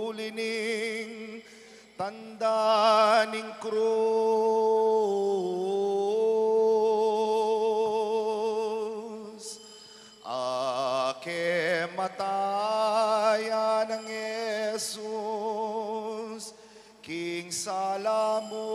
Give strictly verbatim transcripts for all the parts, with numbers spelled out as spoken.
Uli ning tanda ning krus, a kematayan nang Jesus, king sala mu,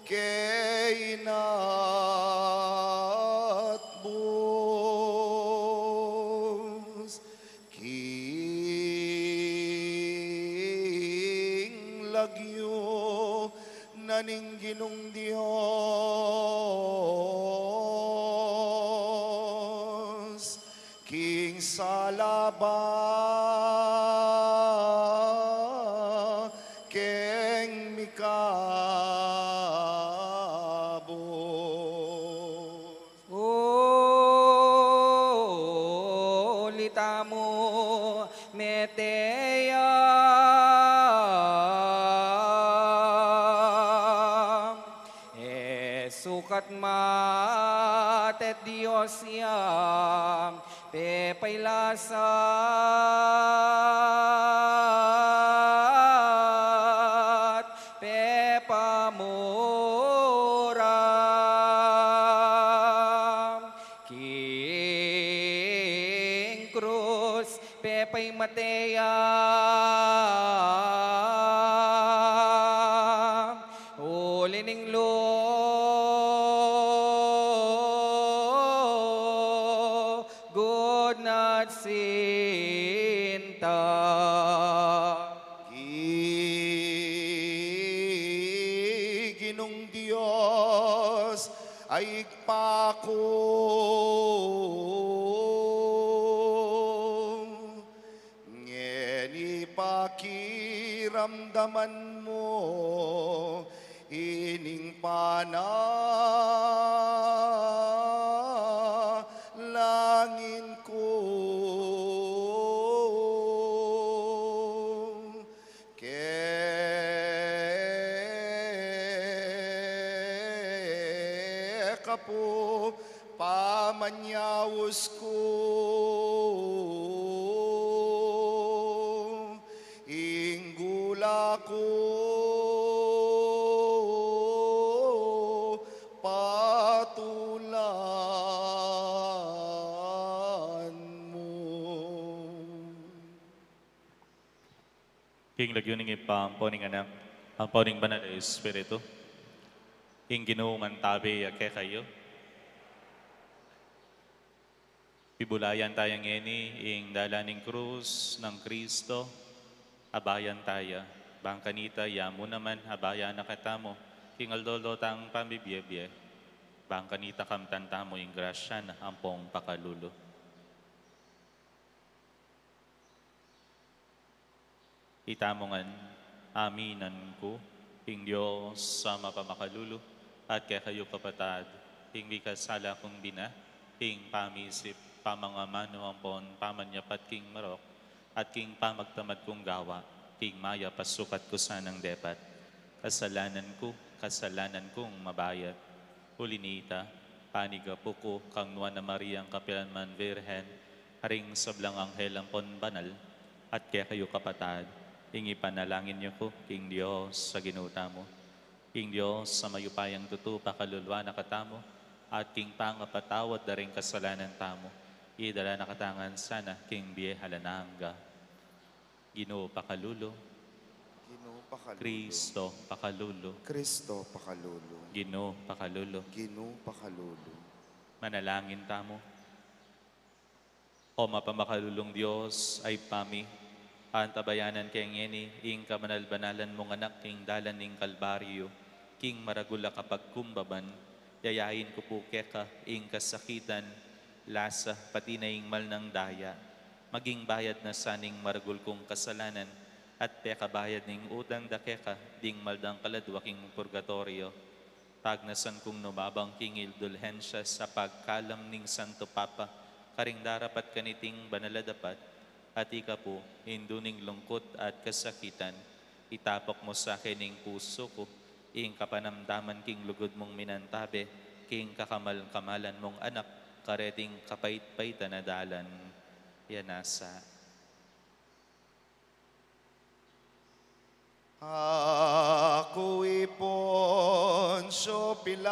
keinatbus king lagyu na ning Ginung Dios, king sala ba keng mikabus. Uli tamu, mete ya. E sukat matet Dios ya, pepailas at pepamura. King krus, pepaimate ya, uli ning lugud na sinta. Ginung Dios, a Ibpa ku, ngeni pakiramdaman mu ining panalangin ku. Keka pu pamanyaus ku ing gula ku patulan mu. King lagyu ning Ibpa, ampo ning Anak, ampo ning Banal a Espiritu. Ing Ginu mantabe ya kekayu. Pibulayan taya ngeni ing dalan ning krus nang Kristo, abayan taya, bang kanita ya mu naman abayan na katamu, king aldo-aldo tang pamibie-bie, bang kanita kamtan tamu ing grasya na ampong pakalulu. Itamu ngan, aminan ku king Dios a mapamakalulu, at kekayu kapatad, ing mikasala kung bina, king pamisip, pamangamanu ampon pamanyapat king marok, at king pamagtamad kung gawa, king mayap a sukat ku sanang depat. Kasalanan ku, kasalanan kung mabayat. Uli nita, panigapu ku kang Nuan a Mariang kapilanman Virgen, karing sablang anghel ampon banal, at kekayu kapatad, ing ipanalangin yu ku king Dios a Ginu tamu. Ing Dios a mayupayang tutu pakaluluan na katamu, at king pangapatawad da ring kasalanan tamu, idala na katamu ngan sana king bie alang angga. Ginu pakalulu. Ginu pakalulu. Kristo pakalulu. Kristo pakalulu. Ginu pakalulu. Ginu pakalulu. Manalangin tamu. O mapamakalulung Dios, Ibpa mi, antabayanan ke ngeni ing kabanal-banalan mung Anak king dalan ning Kalbaryu, king maragul a kapagkumbaban, yayain ku pu keka ing kasakitan, lasa, pati na ing mal nang daya, maging bayad na sa ning maragul kung kasalanan, at pekabayad ning utang da keka ding mal dang kaladwa king purgatoryo. Tagnasan kung numabang king indulhensya sa pagkalam ning Santo Papa, karing darapat kaniting banal a dapat, at ika pu, indu ning lungkut at kasakitan, itapok mu sa keni ing pusu ku, Ing kapanamdaman king lugud mung minantabe, king kakamal-kamalan mung Anak, kareting kapait-paitan a dalan. Yan nasa. Aku i Poncio Pilato,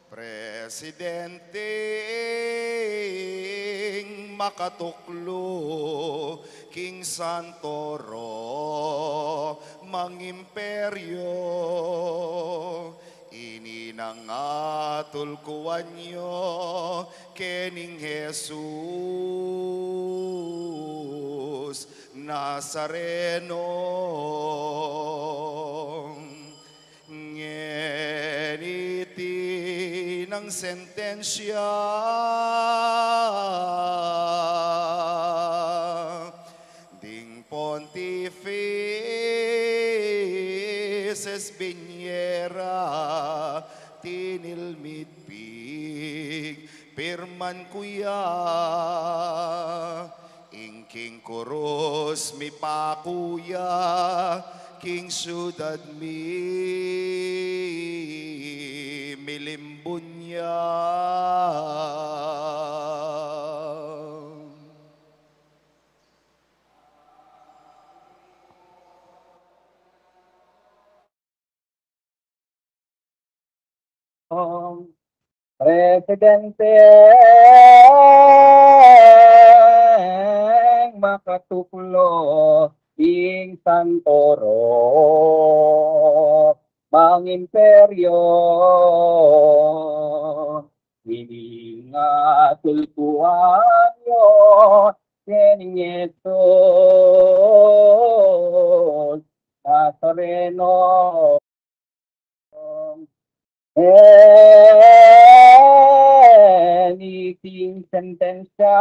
presidenteng makatuklu king Santo Romang Imperio, ini nang atulkuan yu kening Jesus Nazareno. Ngeni iti nang sentensya ding Pontifex Spiniera, tinilmit pig pirman ku ya, ing king kurus mipaku ya, king syudad mi milimbun ya. Presidenteng makatuklu king Santo Romang Imperio, ini nang atulkuan yu kening Jesus Nazareno. Ngeni iti ing sentensya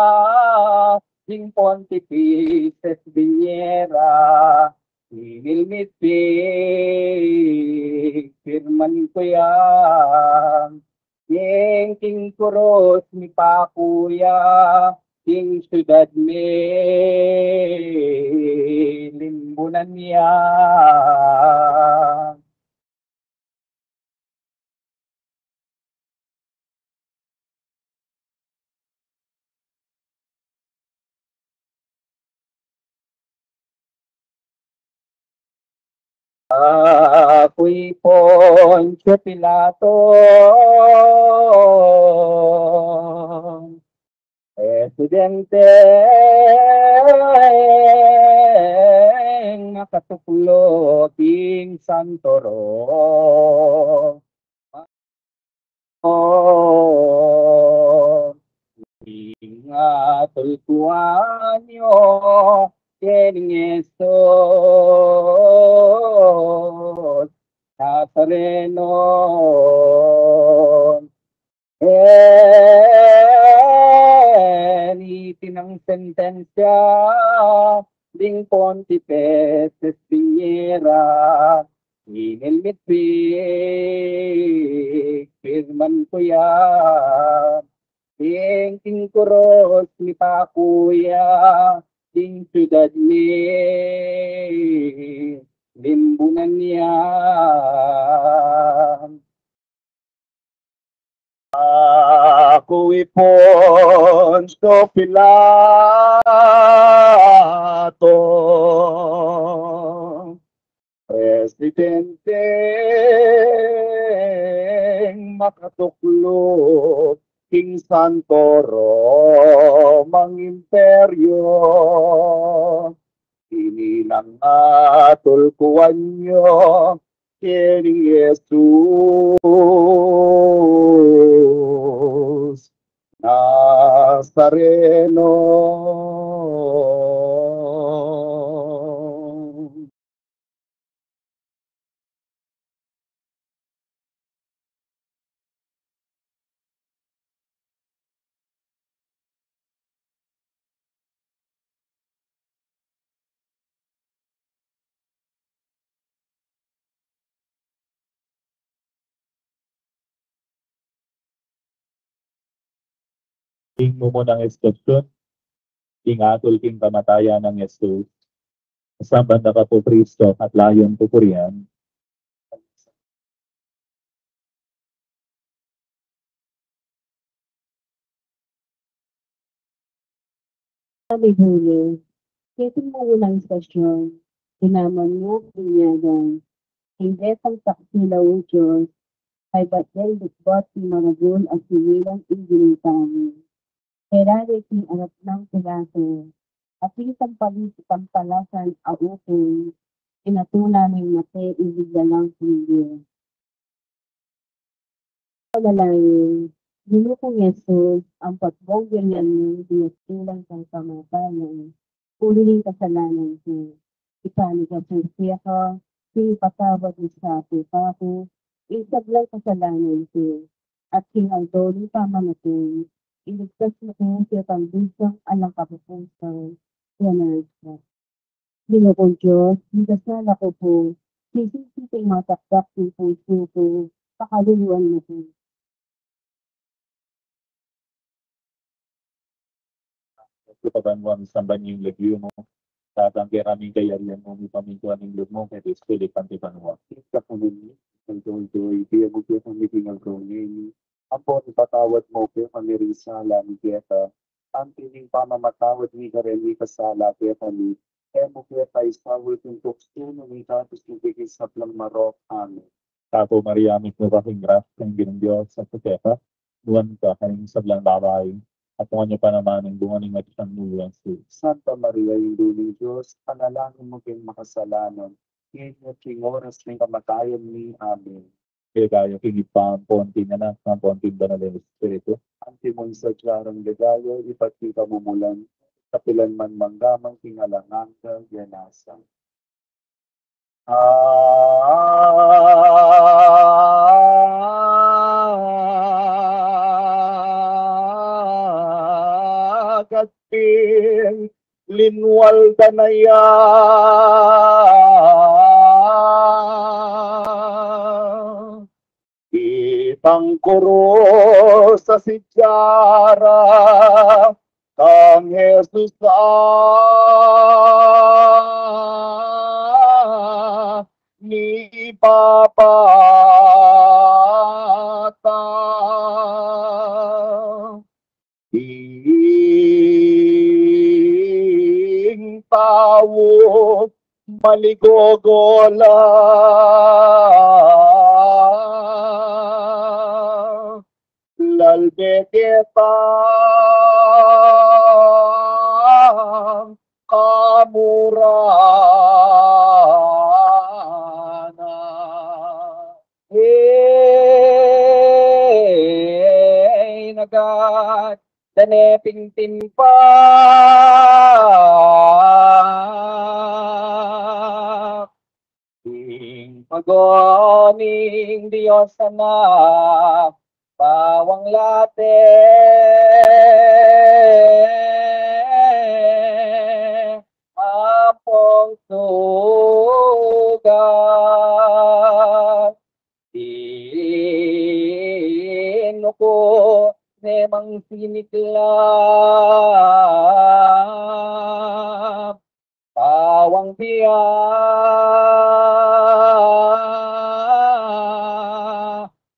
ding Pontifex Spiniera, tinilmit pig pirman ku ya, ing king kurus mipaku ya, king syudad mi limbunan ya. Aku i Poncio Pilato, presidenteng makatuklu king Santo Romang Imperio, ini nang atulkuan yu kening Jesus Nazareno. Ngeni iti nang sentensya ding Pontifex Spiniera, tinilmit pig pirman ku ya, ing king kurus mipaku ya, king syudad mi limbunan ya. Aku i Poncio Pilato, presidenteng makatuklu king Santo Romang Imperio, ini nang atulkuan yu kening Jesus Nazareno. Ing mumunang estasyun, ing atul king kamatayan nang Jesus. Samban na ka pu Kristo at layun pupurian. Aleluya. Ketang maulang istasyon, dinaman mu king binyagan, ing detang saksi la, O Dios, kaybat del lukbat king maragul a sinilang ing ginita mu. Herari king arap nang Pilato, ating tampali-, tampalasan a ukol, inatula neng mate ing biglalang pamilya. Panalangin, Ginu kung Jesus, ampat bong binian mu, dininan kang kamatayan, uli ning kasalanan ku. Ipanyawad ku keka, king patawad mu sa apu ku, ing sablang kasalanan ku, at king aldo ning pamamatay, iligtas mu ku keta king binsang alang kapupusan. Amen. Ginu kung Dios, mikasala ku pu, sisiting matakdak king pusu ku, pakaluluan mu ku. King banua, misamban ya ing lagyu mu, datang kekami ing kayarian mu, mipamintuan ing lub mu, keti sulip anti banua. Ing kakanan mi kaidto-idto ibie mu kekami king aldo ngeni, ampon ipatawad mu kekami ring sala mi keka, anti ning pamamatawad mi kareng mikasala kekami, e mu ke paisaul king tuksu, nune ikabus mu ke king sablang marok. Amen. Apu Maria, mitmu ka king grasya, ing Ginung Dios atyu keka, nuan ka karing sablang babai, at nuan ya pa naman ing bunga ning atian mu, i Jesus. Santa Maria, Indu ning Dios, ipanalangin mu kaming makasalanan, ngeni at king oras ning kamatayan mi. Amen. Ligaya king Ibpa, ampon king Anak, ampon king Banal a Espiritu. Antimo ing sadya rang ligaya, ibat king kamumulan, kapilan man mangga man king alang angga. Amen. Agat pin linwal da na ya itang kurus a sadya ra kang Jesus a mipapatay. Ing tau maligogola, lalbe ketang kamuranan. Hey, nagat da ne pin timpa ing pago ning Dios Anak, bawang late ampong sugat. Dinuku ne mang siniklap, bawang bia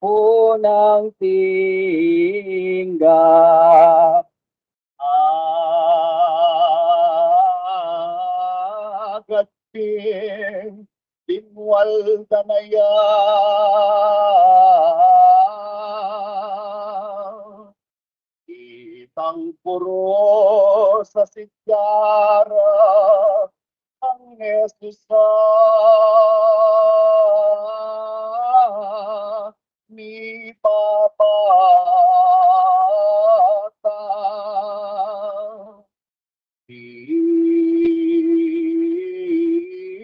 punang tinggap. Agat pin linwal da na ya itang kurus a sadya ra kang Jesus a mipapatay.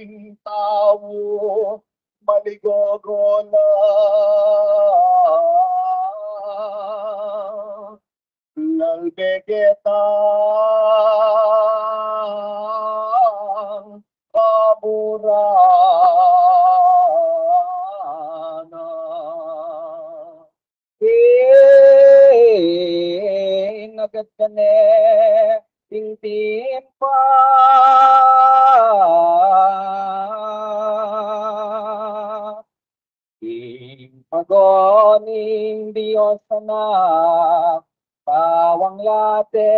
Ing tau maligogola, lalbe ketang kamuranan. Inagat ka ne ing timpa Pago ning Dios Anak, pawang late,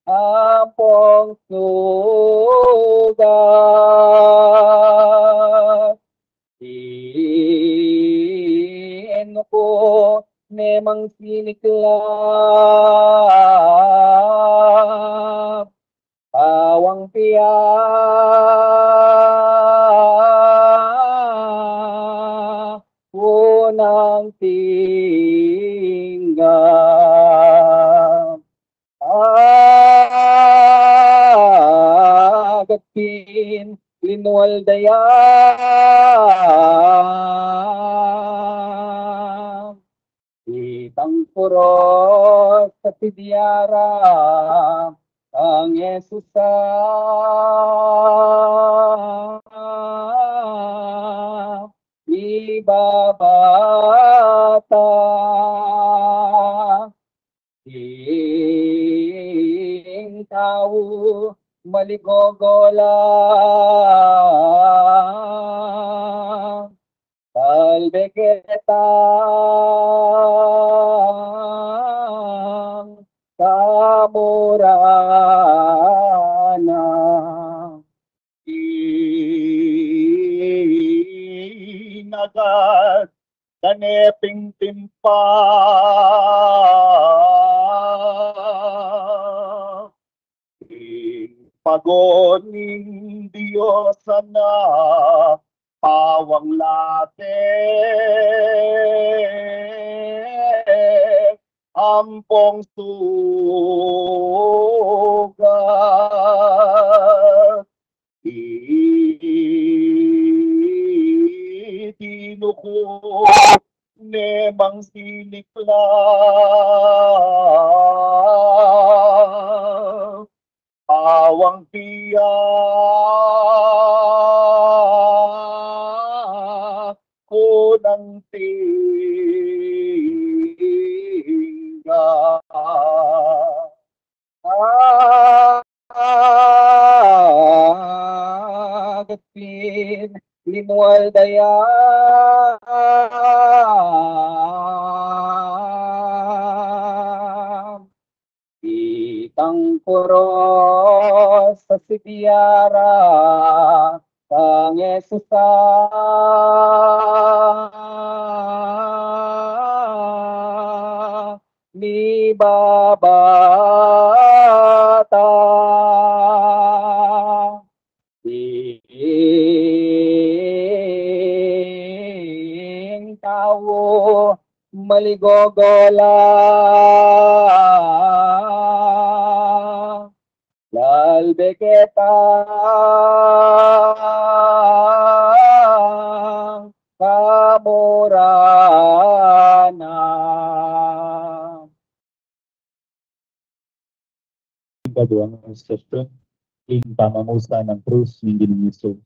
ampong sugat. Dinuku ne mang sinikla, pawang pia kunang tingga. Agat pin linwal da ya, itang kuros a pidiara kang Jesus a mibabata. Ing tau maligogola, talbe ketang kamuranan. Inagat da ne pin timpa ing pago ning Dios Anak, pawang late, ampong sugat. Dinuku ne mang sinikla, pawang pia kunang tingga. Agat pin linwal da ya, itang kuros a sidiara kang Jesus a mibabata. Ing tau maligogola, lalbe ketang kamuranan. Ing kaduang estasyon, ing pamamusa nang krus ning Ginung Jesus.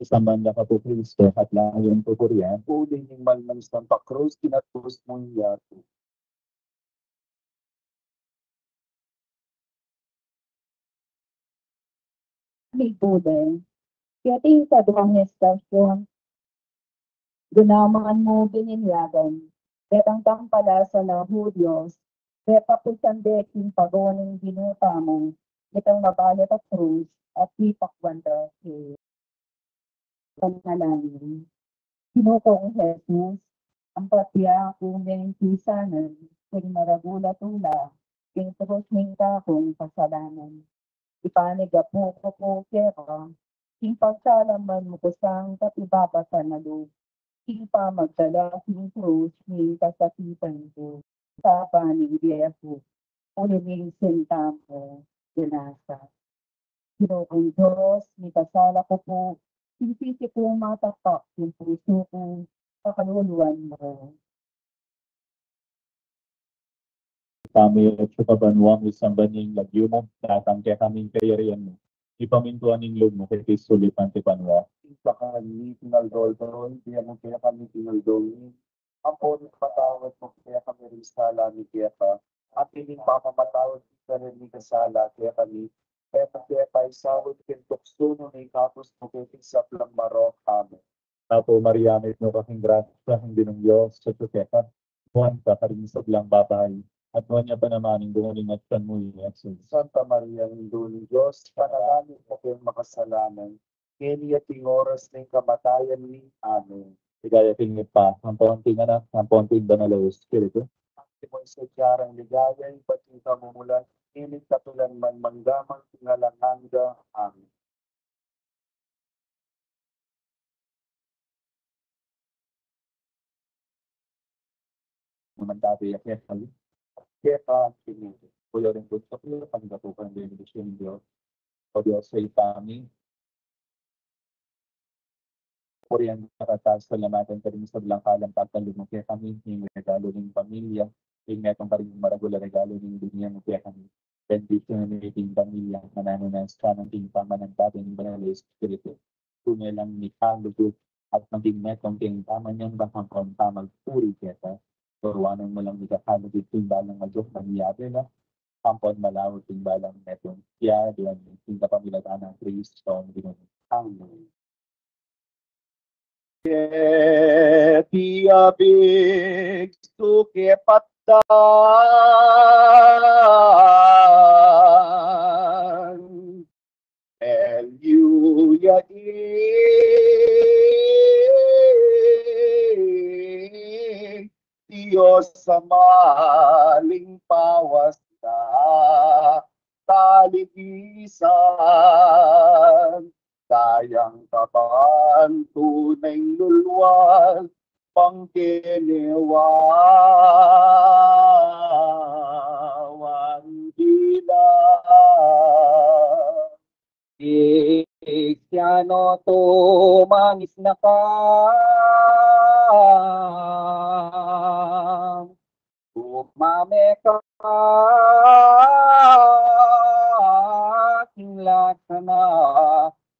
Isamban da ka pu, Kristo, at lalam pu purian. Uli ning malnang Santa Cruz, kinatus mu ing yatu. Migbude. Keti ing kaduang estasyon, gunaman mu bininyagan detang tampalasa nang Hudios, deta pu sande king pago ning Ginu tamu, itang mabalu a krus, at ipakwan da ke. Panalangin. Ginu kung Jesus, ampat ya ku meng pisanan king maragul a tula, king krus ning kakung kasalanan. Ipanyawad ku pu keka king pagsalaman mu ku sang katibabasan a lub, king pamagdala king krus ning kasakitan ku, sapa ning bie ku, uli ning sinta mu, ganasa. Ginu kung Dios, mikasala ku pu, king sisi kung matapa, king pusu ku, pakaluluan mu. Ibpa mi atsu ka banua, misamban ya ing lagyu mu, datang kekami ing kayarian mu, mipamintuan ing lub mu keti sulip anti banua. Ing kakanan mi king aldo-aldo ibie mu kekami king aldo ngeni, ampon ipatawad mu kekami ring sala mi keka, anti ing pamamatawad mi karing mikasala kekami, e mu ke paisaul king tuksu nune ikabus mu ke king sablang marok. Amen. Bapu Maria, mitmu ka king grasya, ing Ginung Dios atyu keka. Nuan ka karing sablang babai, at nuan ya pa naman ing bunga ning atian mu, i Jesus. Santa Maria, Indu ning Dios, ipanalangin mu keng makasalanan, ngeni at king oras ning kamatayan mi. Amen. Ligaya king Ibpa, ampon king Anak, ampon king Banal a Espiritu. Antimo ing sadya nang ligaya, ibat king kamumulan, ngeni at kapilan man, mangga man king alang angga. Amen. Mantap ya, ya, kali. Kaya pa, ini, kuya rin po, sa kuya, panggapo pa ng benediksyon ng Diyos. O Diyos, sa ipami. Purian, kataas, salamatan ka rin sa blang kalang pagkalumukya kami, yung regalo ng pamilya, yung netong karing maragul a regalo ng dunia, mukya kami. Bendisyunan mu ing pamilya, mananu na sa kanan king pamanantabe ning Banal a Espiritu. Tunay lang mikalugud at maging metung king pamanyamba ampon pamagpuri keta. Turuanan mu lang mikakalugud king balang agyang manyabe na, ampon malaut king balang metung. Kaya duan king kapamilatan nang Kristo ang Ginu. Amen. Keti abig su kepatdan, melyu ya ing Dios Ama ling pawas na taligisan. Dayang kaban tunay lulwal, pangkenewan dila. Kristiano, tumangis na ka. Tumame ka, king lasa na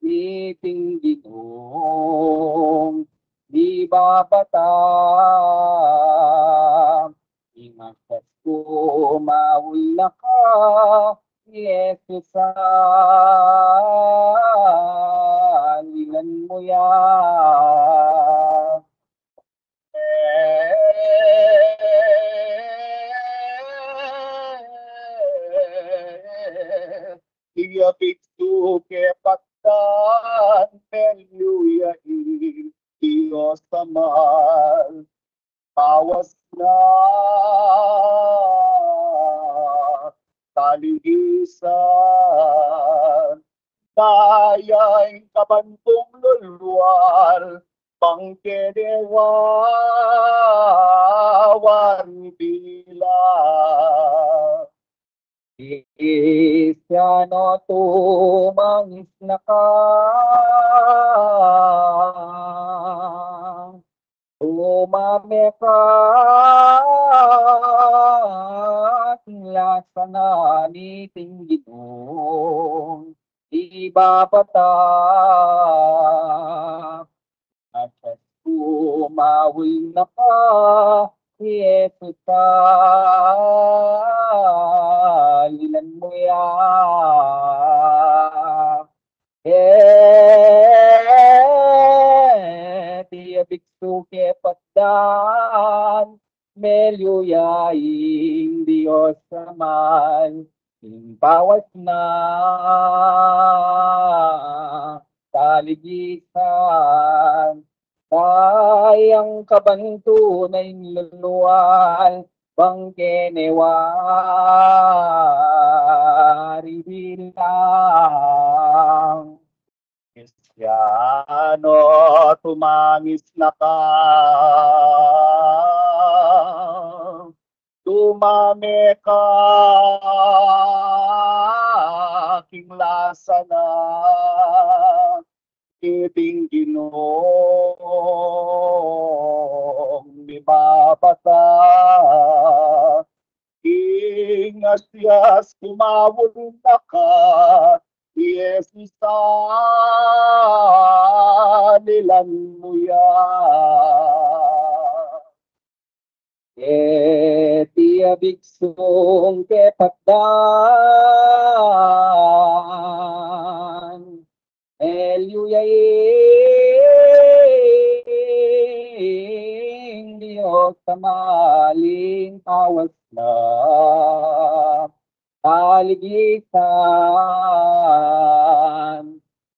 niting Ginung ibabata. Ing agyang kumaul na ka, Jesus, salinan mu ya. Iya biksu ke patdan, melyu ya ing Dios Ama, pawas na taligisan. Dayang kaban tunay lulwal, pangkenewan dila. Kristiano, tumangis na ka. Tumame ka, king lasa na niting Ginung ibabata. Agyang kumaul na ka, Jesus, salinan mu ya. Keti abiksu ke patdan, melyu ya ing Dios Ama, ing pawas na taligisan. Dayang kaban tunay lulwal, pangkenewan dila. Kristiano, tumangis na ka. Tumame ka, king lasa na niting Ginung ibabata. Ing agyang kumaul na ka, Jesus, salinan mu ya. Keti abiksu ke patdan, aligitan,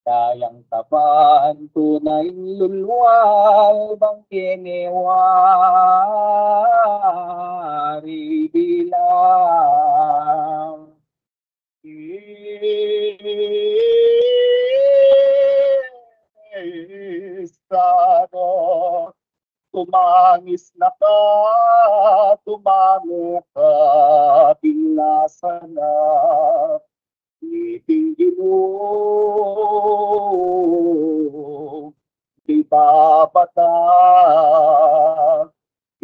dayang taban tune ing lulwal bang kene wari bilang Kristano. Tumangis na ka, tumame ka, binasa na iting Ginu, di babata,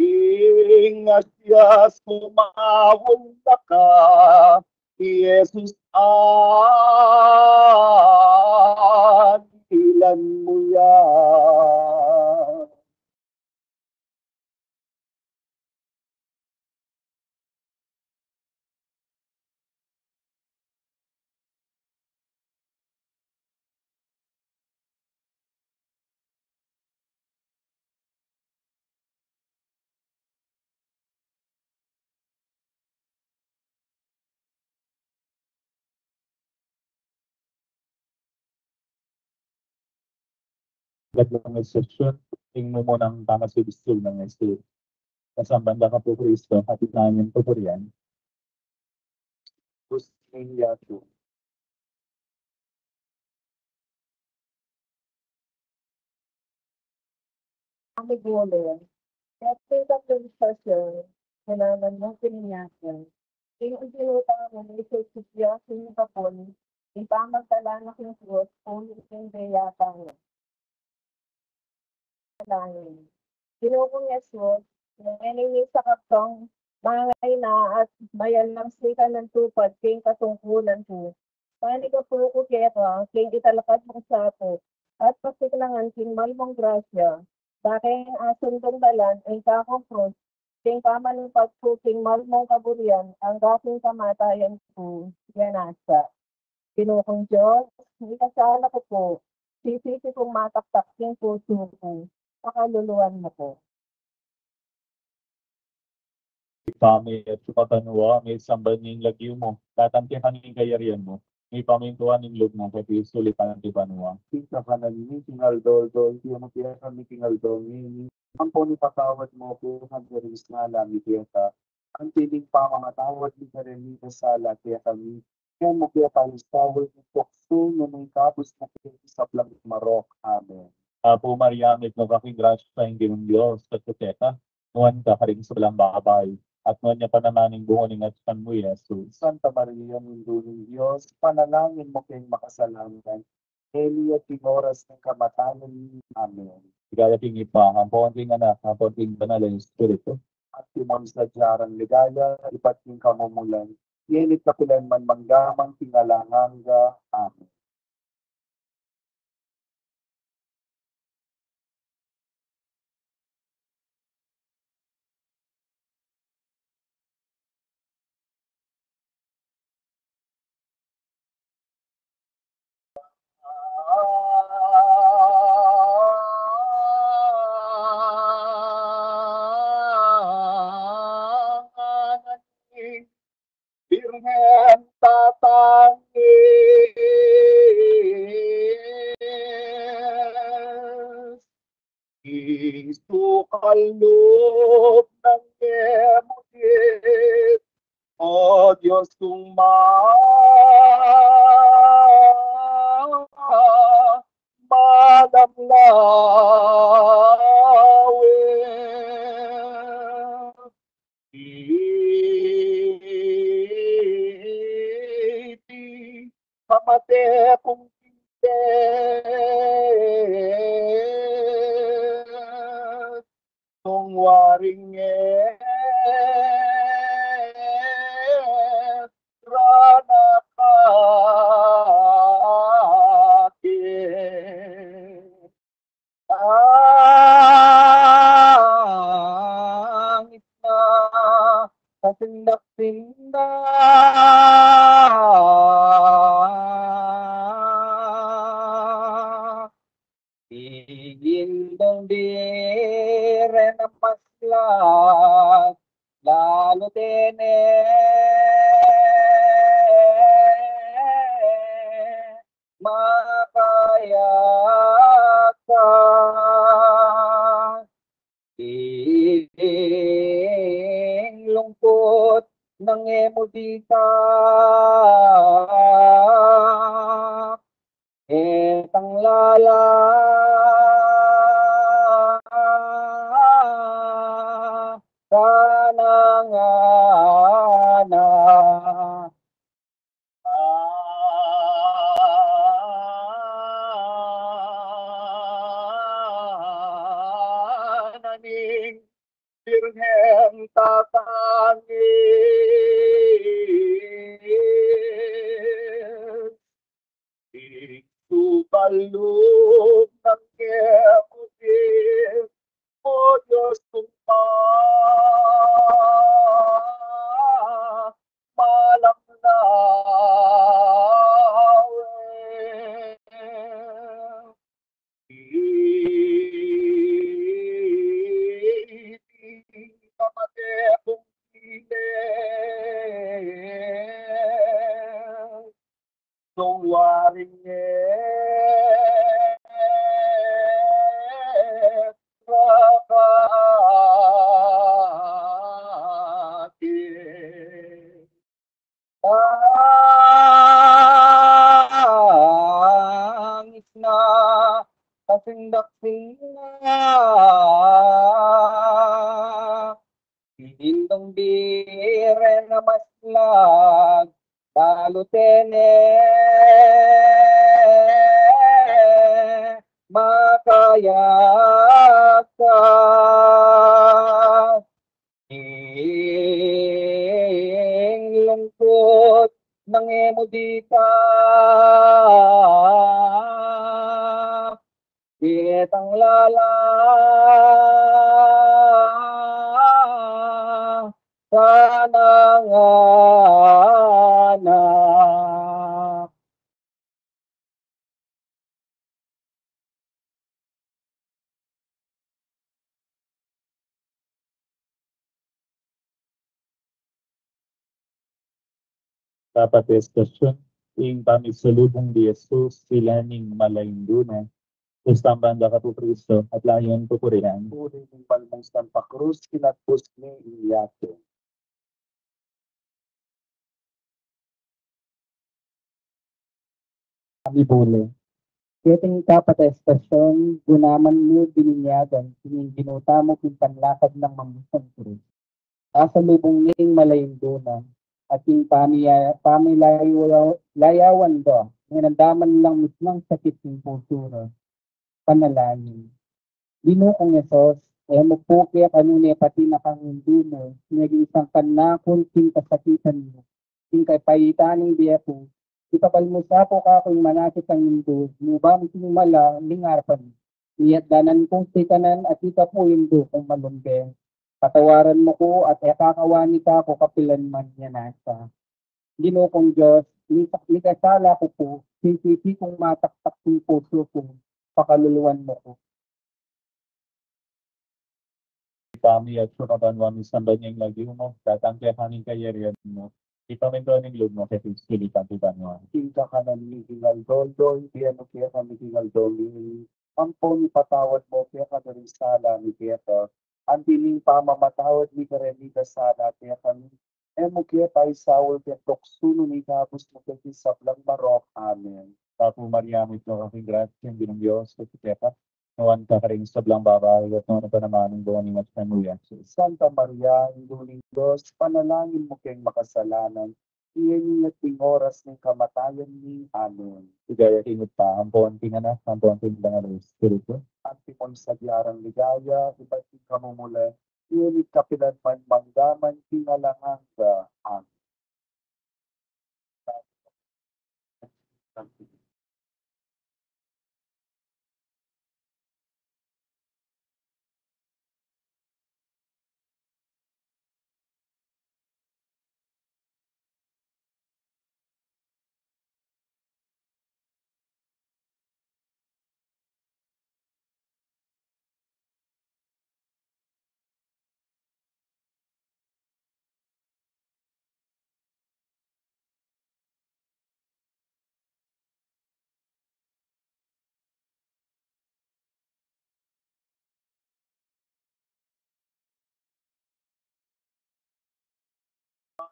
ing asyas kumaul na ka, Jesus, anilan mu ya. Gad lang ing sesyon, ing mumunang pamasubisul nang Espiritu. Kasamban da ka pu Kristo, at itangin pu purian. Kusning yatu. Amigole, yatu ing administrasyon, kailangan mo pininyakan. Ing idinuta mo, may sesisya, ing kapon, ipamagtala na king krus, punit ing dayapa na. Langit. Ginu kung Jesus, nung eneng mi sa kartong, mangay na at mayalang sika ng tupad king katungkulan ku. Panigapu ku keka, king italakad mung sapu, at pasiklangan king mal mung grasya, bakeng asundung dalan, ing kakung krus, king pamanupad ku, king mal mung kaburian, angga king kamatayan ku, yan nasa. Ginu kung Dios, ikasala ku pu, sisisi kung mataktak king pusu ku, pakaluluan mu pu. Ibpa mi, atiu ka banua, misamban ya ing lagyu mu, datang kekami ing kayarian mu, mipamintuan ing lub mu, keti sulip anti banua. Ing kakanan mi king aldo-aldo, ibie mu kekami king aldo ngeni, ampon ipatawad mu pu ing sala mi keka, anti ing pamamatawad mi karing mikasala kekami. E mu ke paisaul king tuksu, nune ikabus mu ke king sablang marok. Amen. Apu Maria, mitmu ka king grasya, ing Ginung Dios atyu keka, nuan ka karing sablang babai, at nuan ya pa naman ing bunga ning atian mu, Jesus. Santa Maria, Indu ning Dios, ipanalangin mu keng makasalanan, ngeni at king oras ning kamatayan mi. Amen. Ligaya king Ibpa, ampon king Anak, ampon king Banal a Espiritu. Antimo ing sadya nang ligaya, ibat king kamumulan, ngeni at kapilan man, mangga man king alang angga. Amen. Birhen tatangis, isukal lub nang e mu dit, O Dios kung ma-, malamlawin. Iti kamate kung kinte, nung waring e ra na kake. Tangis na kasindak-sindak, ing indung di re na maslas, lalu dene mu dita, e tang lala sana ngana. Ana ning Birhen tatangis, iksu balum nang kemusin, o Dios tumpa, malam na we. Iti kamate kung piling, sung waring e rakati. Tangis na, kasingdak-singdak, indong biren a maslag, balu tene makayakas. Ing lungkut nang e mu dita, itang lala sana ngana. Apat a estasyon, ing pamisalubung ni Jesus, sila ning malaindu na. Kustamban da ka pu Kristo, at layan pupurian. Puri ning balmung Santa Cruz, kinatpus ni ing yatu. Ami bule. Keting kapat a estasyon, gunaman mu bininyagan king ginutamu king panlakad nang mambusang krus. Asalubung ning malaindu na, at king pamiya-, pamilayawan da, ngenandaman lang mismang sakit king pusu ra. Panalangin. Ginu kung Jesus, e mu pu kekami nune pati na kang indu mu, naging sangkan na kung king kasakitan mu, king kapaitan ning bie ku, ipabalmus pu kaku ing manakit a indu mu, ban king mala ning arapan mu. Iyanan ku pu kekayu at ika pu indu kung malumbe. Patawaran mu ku at e ka kawani kaku kapilan man. Ginu kung Dios, mi-, mikasala ku pu, sisisi kung mataktak king pusu ku, pakaluluan mu ku. Ibpa mi, atiu ka banua, misamban ya ing lagyu mu, datang kekami ing kayarian mu, ipamintuan ing lub mu keti sulip anti banua. Ing kakanan mi king aldo-aldo ibie mu kekami king aldo ngeni, ampon ipatawad mu kekami ring sala mi keka, anti ning pamamatawad mi kareng mikasala kekami. E mu ke paisaul king tuksu, nune ikabus mu ke king sablang marok. Amen. Bapu Maria, mitmu ka king grasya, ing Ginung Dios atyu keka. Nuan ka karing sablang babai, at nuan ya pa naman ing bunga ning atian mu, i Jesus. Santa Maria, Indu ning Dios, ipanalangin mu keng makasalanan, ngeni at king oras ning kamatayan mi. Amen. Ligaya king Ibpa, ampon king Anak, ampon king Banal a Espiritu. Antimo ing sadya rang ligaya, ibat king kamumulan, ngeni at kapilan man, mangga man king alang angga. Amen.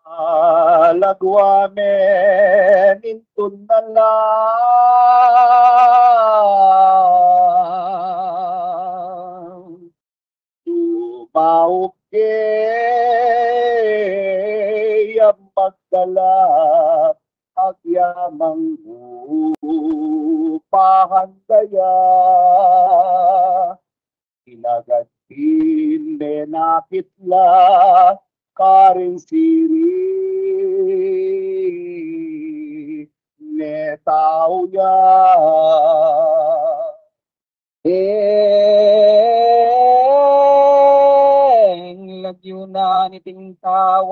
Alagwa me nintun na lang. Tumaup ke ya magdala, agyamang upahan da ya. Ilagad pin menakit la karing sirine tau ya. Eng lagyu na niting tau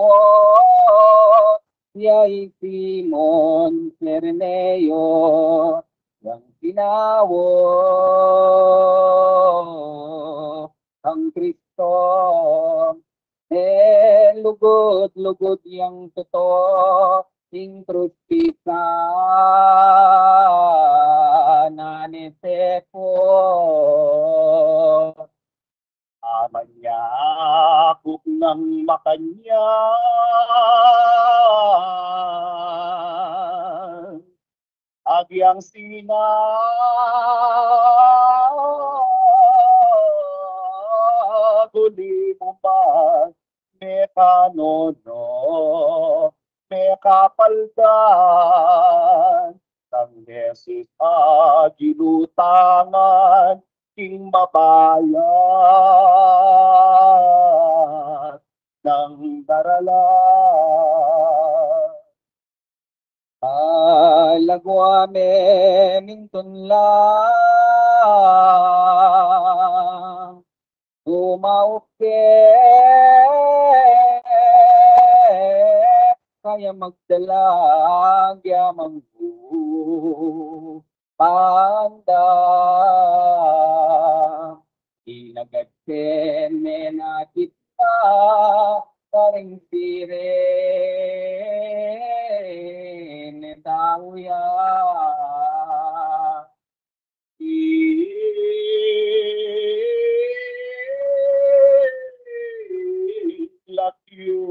ya i Simon Cireneo, yang sinawa kang Kristo. E lugud-lugud yang tutu ing krus, pisan na ne sepo. Amanyakup nang makanyan, agyang sinaguli mu man, mekanono, mekapaldan, nang Jesus a ginutangan king mabayat nang daralan. Alagwa me nintun lang, tumaup ke kaya magdala, agyamang upahan da. Ilagad pin menakit la karing sirine tau ya. Ilagyu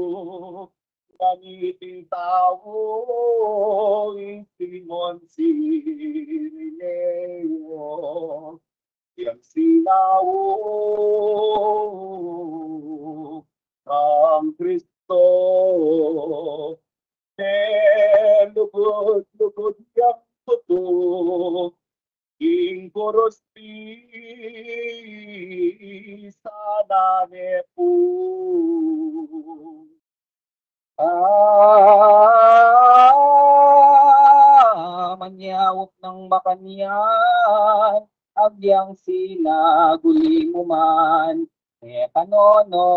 na niting tau i Simon Cireneo, yang sinawa kang Kristo. E lugud-lugud yang tutu king krus, pisan na ne pu. Amanyakup nang makanyan, agyang sinaguli mu man, mekanono,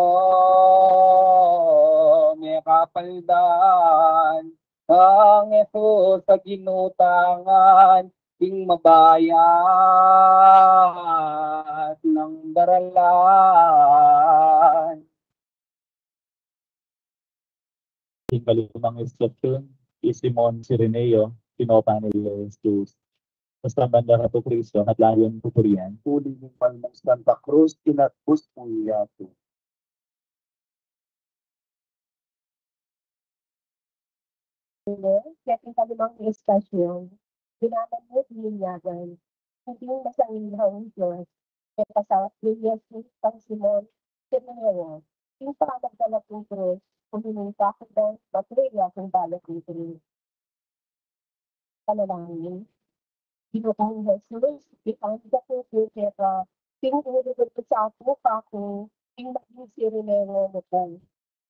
mekapaldan, nang Jesus a ginutangan king mabayat nang daralan. Ing kalumang istatun, i Simon Cireneo, pinopa ne i Jesus. Basta banda ka pu Kristo, at layan pupurian. Uli ning palmang Santa Cruz, inatbus mu yatu. Ine, ya king kalumang istatun, dinaman mu ing linyagan, ing masanggahang Dios, e pasakit Jesus kang Simon Cireneo, ing pamagdala king krus, umining kakudan, matreya king balat ning krus. Panalangin. Ginu kung Jesus, ipamagdala ku keka, king lugud saku kaku, ing maging Cireneo mu ku.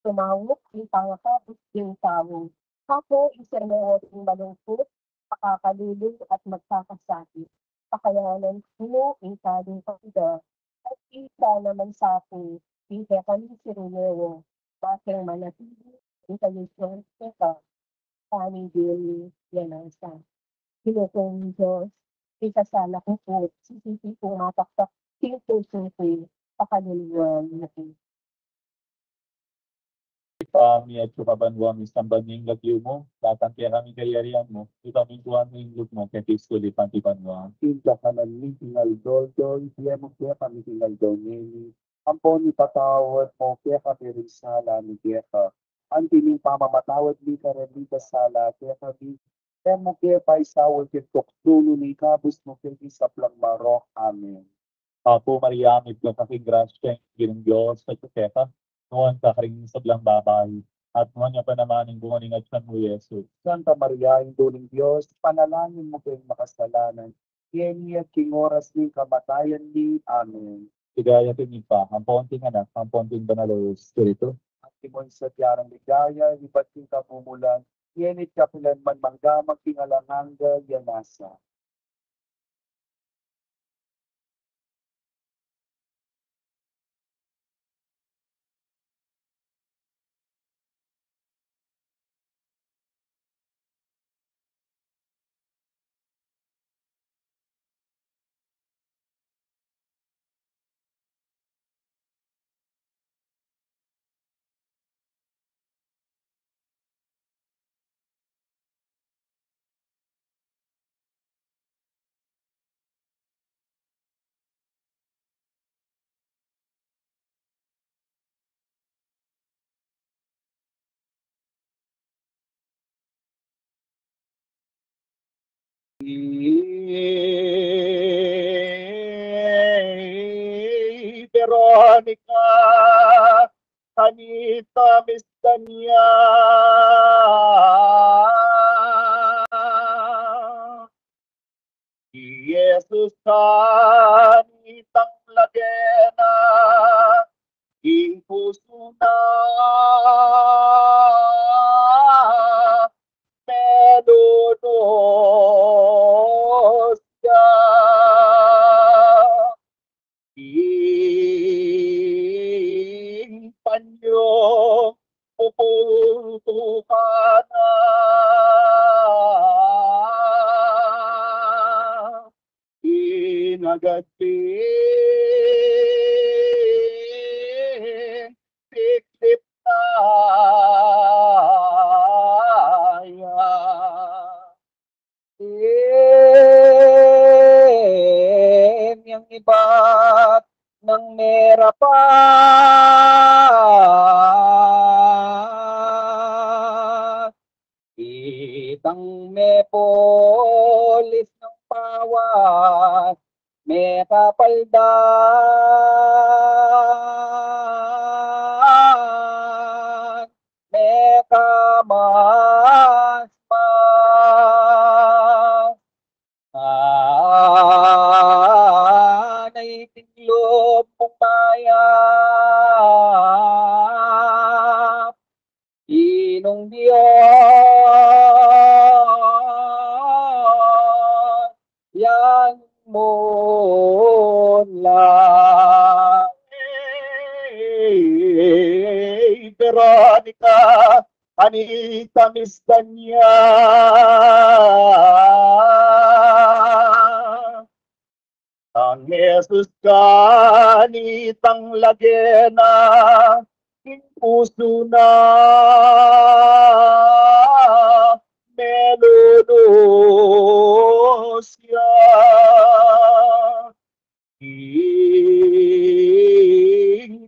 Tumaup ing pangakabus ding tau. Kaku ing Cireneo ding malungkut, pakakalulu at magkakasakit. Pakayanan mu ing kaluguran da, at ita naman saku ing kekang Cireneo, bakeng manatili ing kayusuan keka. Pamigil ya nasa. Ginu kung Dios, ing kasala ku pu, sisisi kung mataktak king pusu ku, pakaluluan mu ku. Ibpa mi, atiu ka banua, misamban ya ing lagyu mu, datang kekami ing kayarian mu, mipamintuan mu ing lub mu, keti sulip anti banua. Ing kakanan mi king aldo-aldo ibie mu kekami king aldo ngeni, ampon ipatawad mu kekami ring sala mi keka, anti ning pamamatawad mi kareng mikasala kekami, e mu ke paisaul king tuksu, nune ikabus mu ke king sablang marok. Amen. Apu Maria, mipnu ka king grasya, ing Ginung Dios atyu keka, nuan ka karing sablang babai, at nuan ya pa naman ing bunga ning atyan mu, i Jesus. Santa Maria, Indu ning Dios, ipanalangin mu keng makasalanan, ngeni at king oras ning kamatayan mi. Amen. Ligaya king Ibpa, ampon king Anak, ampon king Banal a Espiritu. Antimo ing sadya nang ligaya, ibat king kamumulan, ngeni at kapilan man, mangga man king alang angga. Amen. I Veronica, kanita misdan ya. I Jesus kanitang lage na, ing pusu na melunus ya. Ing panyung pupultukan na, inagad pin siklip na ya. Ing yang ibat nang merapat, itang mepulis nang pawas, mekapaldan, mekamasmas. Anay king lub mung mayap, Ginung Dios, yang munla. Veronica, kanita misdan ya. Nang Jesus kanitang lage na, ing pusu na melunus ya. Ing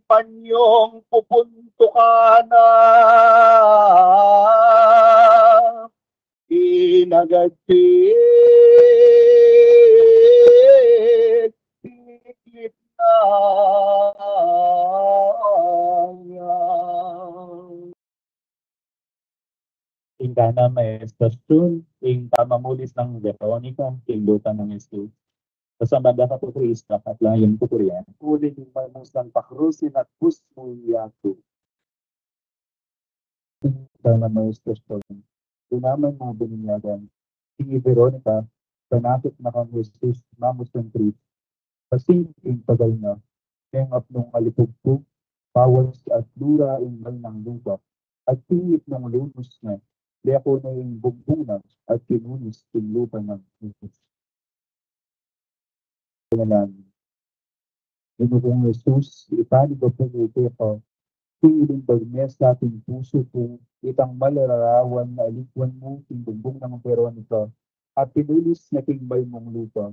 panyung pupuntukan na, inagad pin siklip na ya. Ing kanita estasyun, ing pamamulis nang Veronica king lupa nang Jesus. Pasamban da ka pu Kristu, at lalam ning pupurian. Uling maymu sang pakrusin at bus mu yatu. Ing kanita estasyun, dinaman mu bininyagan ing i Veronica, panakit na kang Jesus, mamus nang Kristu. Pasing ing pagal na, mengapnung alipugpug, pawas at lura ing mal nang lupa, at pingit nung lunus na, leko na ing bungbung na, at kinunis ing lupa nang Jesus. Panalangin. Ginung Jesus, ipanyawad ku keka, king linabi me sa king pusu ku, itang mal a larawan a aligwan mu king bungbung nang Veronica, at pinulis na king mal mung lupa.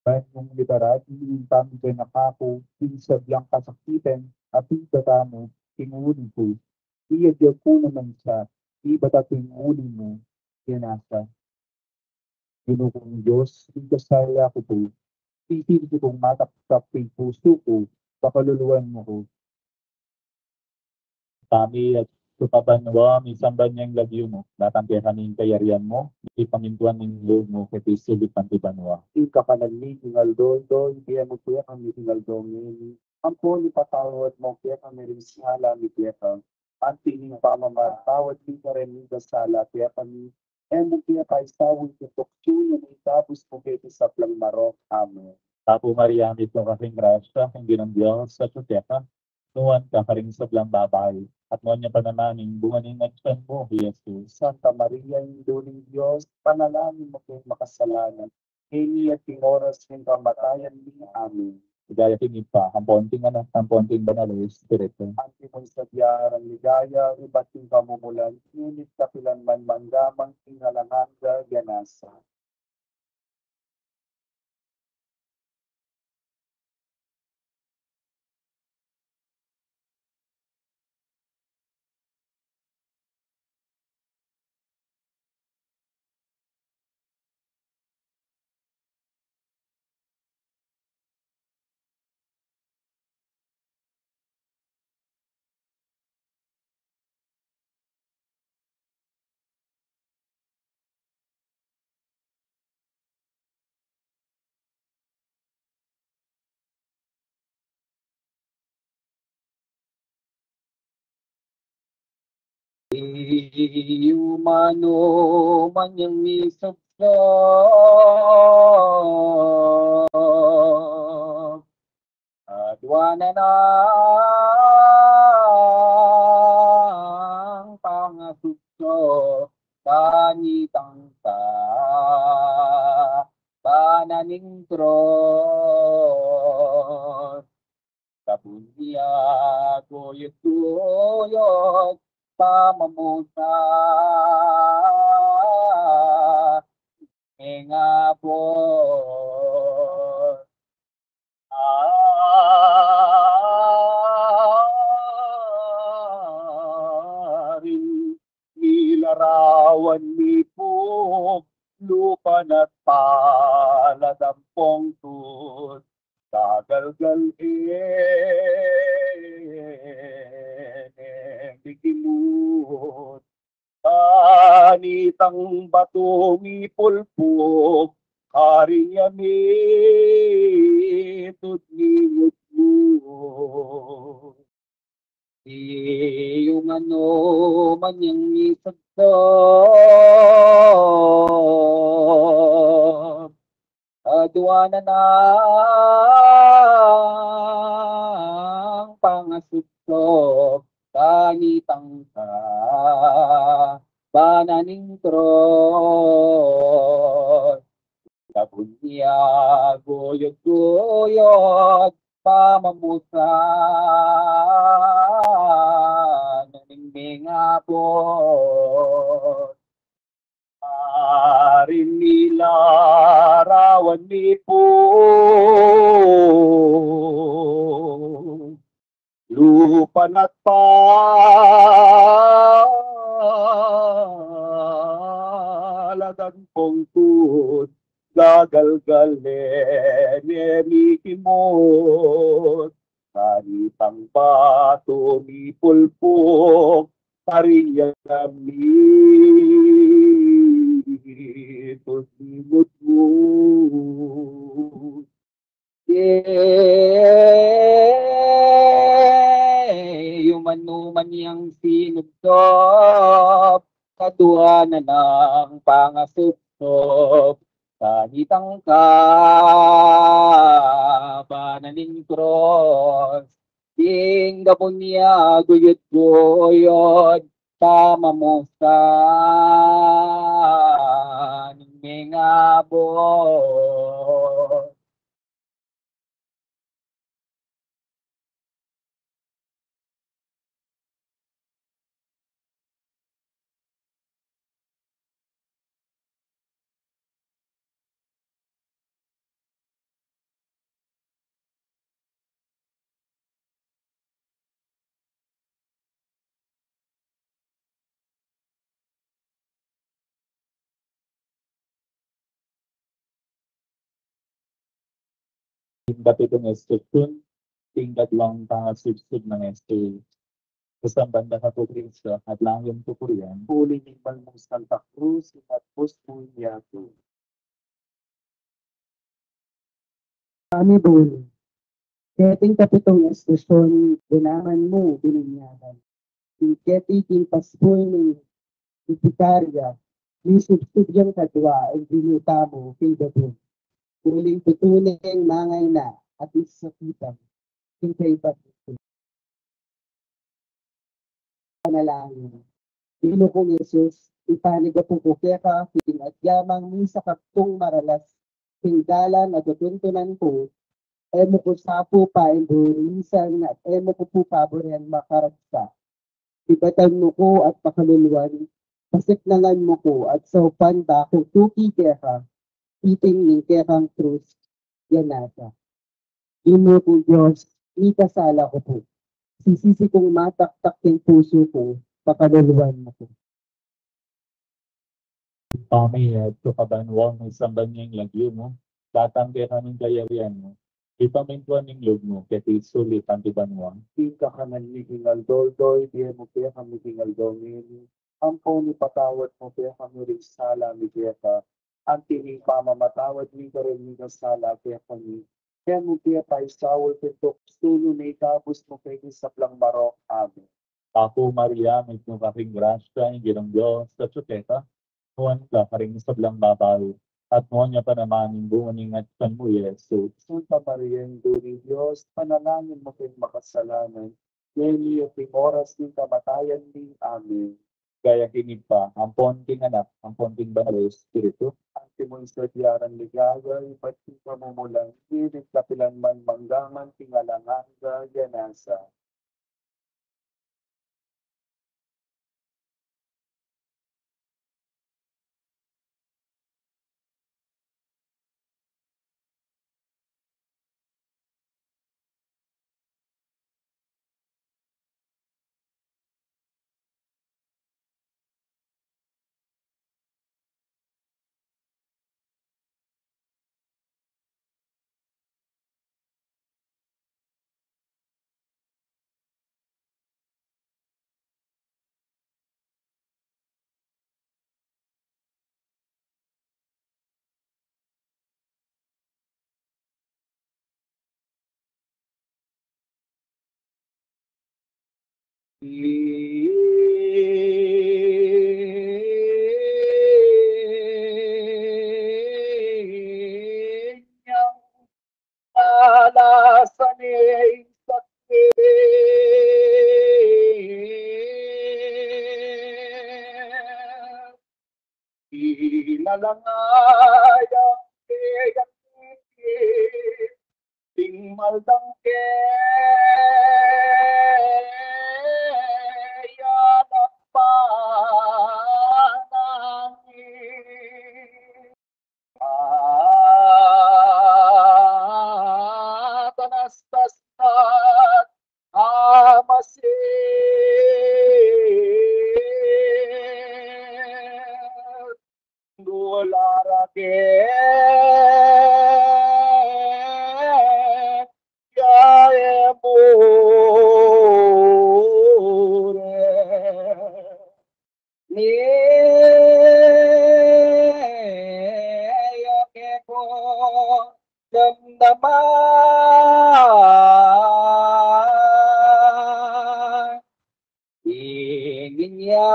Ban mung librahun ing pamagganaka ku king sablang kasakitan a pigdala mu king uli ku. Iya, diak ku naman sa ibat ating uli mu, yan asa. Ginu kung Dios, ikasala ku pu. Sisisi kung mataptap king pusu ku, pakaluluan mu ku. Tami at sa banua, misamban ya ing lagyu mu. Datang kekami ing kayarian mu, ipamintuan ing lub mu, keti sulip anti banua. Ing kakanan mi king aldo-aldo, ibie mu kekami king aldo ngeni. Ampon ipatawad mu kekami ring sala mi keka, anti ing pamamatawad mi kareng mikasala kekami. E mu ke paisaul king tuksu, nune ikabus mu kami king sablang marok. Amen. Bapu Maria, mitmu ka king grasya, ing Ginung Dios atyu keka. Nuan ka karing sablang babai, at nuan ya pa naman ing bunga ning atian mu, i Jesus. Santa Maria, Indu ning Dios, ipanalangin mu kaming makasalanan, ngeni at king oras ning kamatayan mi. Amen. Ligaya king Ibpa, ampon king Anak, ampon king Banal a Espiritu. Antimo ing sadya rang ligaya, ibat king kamumulan, ngunit kapilan man mangga man king alang angga. Amen. Iyuman no man yang misubsob, aduanan nang pangasubsob, kanitang ka, bana ning tron. Kabun ya guyod-guyod pamamusa ning abot. Aring milarawan mipuk, lupa na't palad ampong tud gagalgal, e ne mikimut. Kanitang batu mipulpuk, karin ya mitud mimutmut. Iyuman no man yang misubsob, aduanan nang pangasubsob, kanitang ka, bana ning tron. Kabun ya guyod-guyod pamamusa ning mingabot. Aring milarawan mipuk, lupa na't palad ampong tud gagalgal, e ne mikimut. Kanitang batu mipulpuk, karin ya mitud mimutmut. Iyuman no man yang sinubsob, aduanan nang pangasubsob, kanitang ka, bana ning tron. Ing kabun ya guyod-guyod pamamusa ning mingabot. Ing kapitung estasion, ing katlung pangasubsub nang estasion. Kasamban da ka pu Kristo, at langin pupurian. Uling ing mal mung Santa Cruz, ing atbus mu ing yatu. Kami bulu. Keting kapitung estasion, dinaman mu binunyagan. Ing keti king pasbul ning Bibikaria, misubsub yang kadwa ing binuta mu king babun. Uling tutu neng mangaina at misakitan king kaibat. Panalangin. Ginu kung Jesus, ipanigapu ku keka king agyamang misa kakung maralas king dalan a tutuntunan ku, e mu ku sa pu paimbulisan at e mu ku pu paburian makaragsa. Ibatan mu ku at pakaluluan, pasiknangan mu ku at saupan da ku tuki keka, piting ning kekang krus, yanasa. Ginu kung Dios, mikasala ku pu. Sisisi kung mataktak king pusu ku, pakaluluan mu ku. Ibpa mi, atsu ka banua, misamban ya ing lagyu mu, datang kekami ing kayarian mu, mipamintuan ing lub mu, keti sulip anti banua. Ing kakanan mi king aldo-aldo ibie mu kekami king aldo ngeni, ampon ipatawad mu kekami ring sala mi keka, anti ing pamamatawad mi karing mikasala kekami. E mu ke paisaul king tuksu, nune ikabus mu ke king sablang marok. Amen. Bapu Maria, mitmu ka king grasya, ing Ginung Dios atsu keka. Nuan ka karing sablang babai, at nuan ya pa naman ing bunga ning atian mu, Jesus. Santa Maria, Indu ning Dios, ipanalangin mu kaming makasalanan, ngeni at king oras ning kamatayan mi. Amen. Ligaya king Ibpa, ampon king Anak, ampon king Banal a Espiritu. Antimo ing sadya nang ligaya, ibat king pamumulan, ngeni at kapilan man, mangga man king alang angga. Yanasa. Alasan ing sakit. Inalangayang kayang tingmaldang ke yan ang panangin. Atanastas na amasin. Dularake ya emure. Ni yo ke ko damdaman. Ing inyawat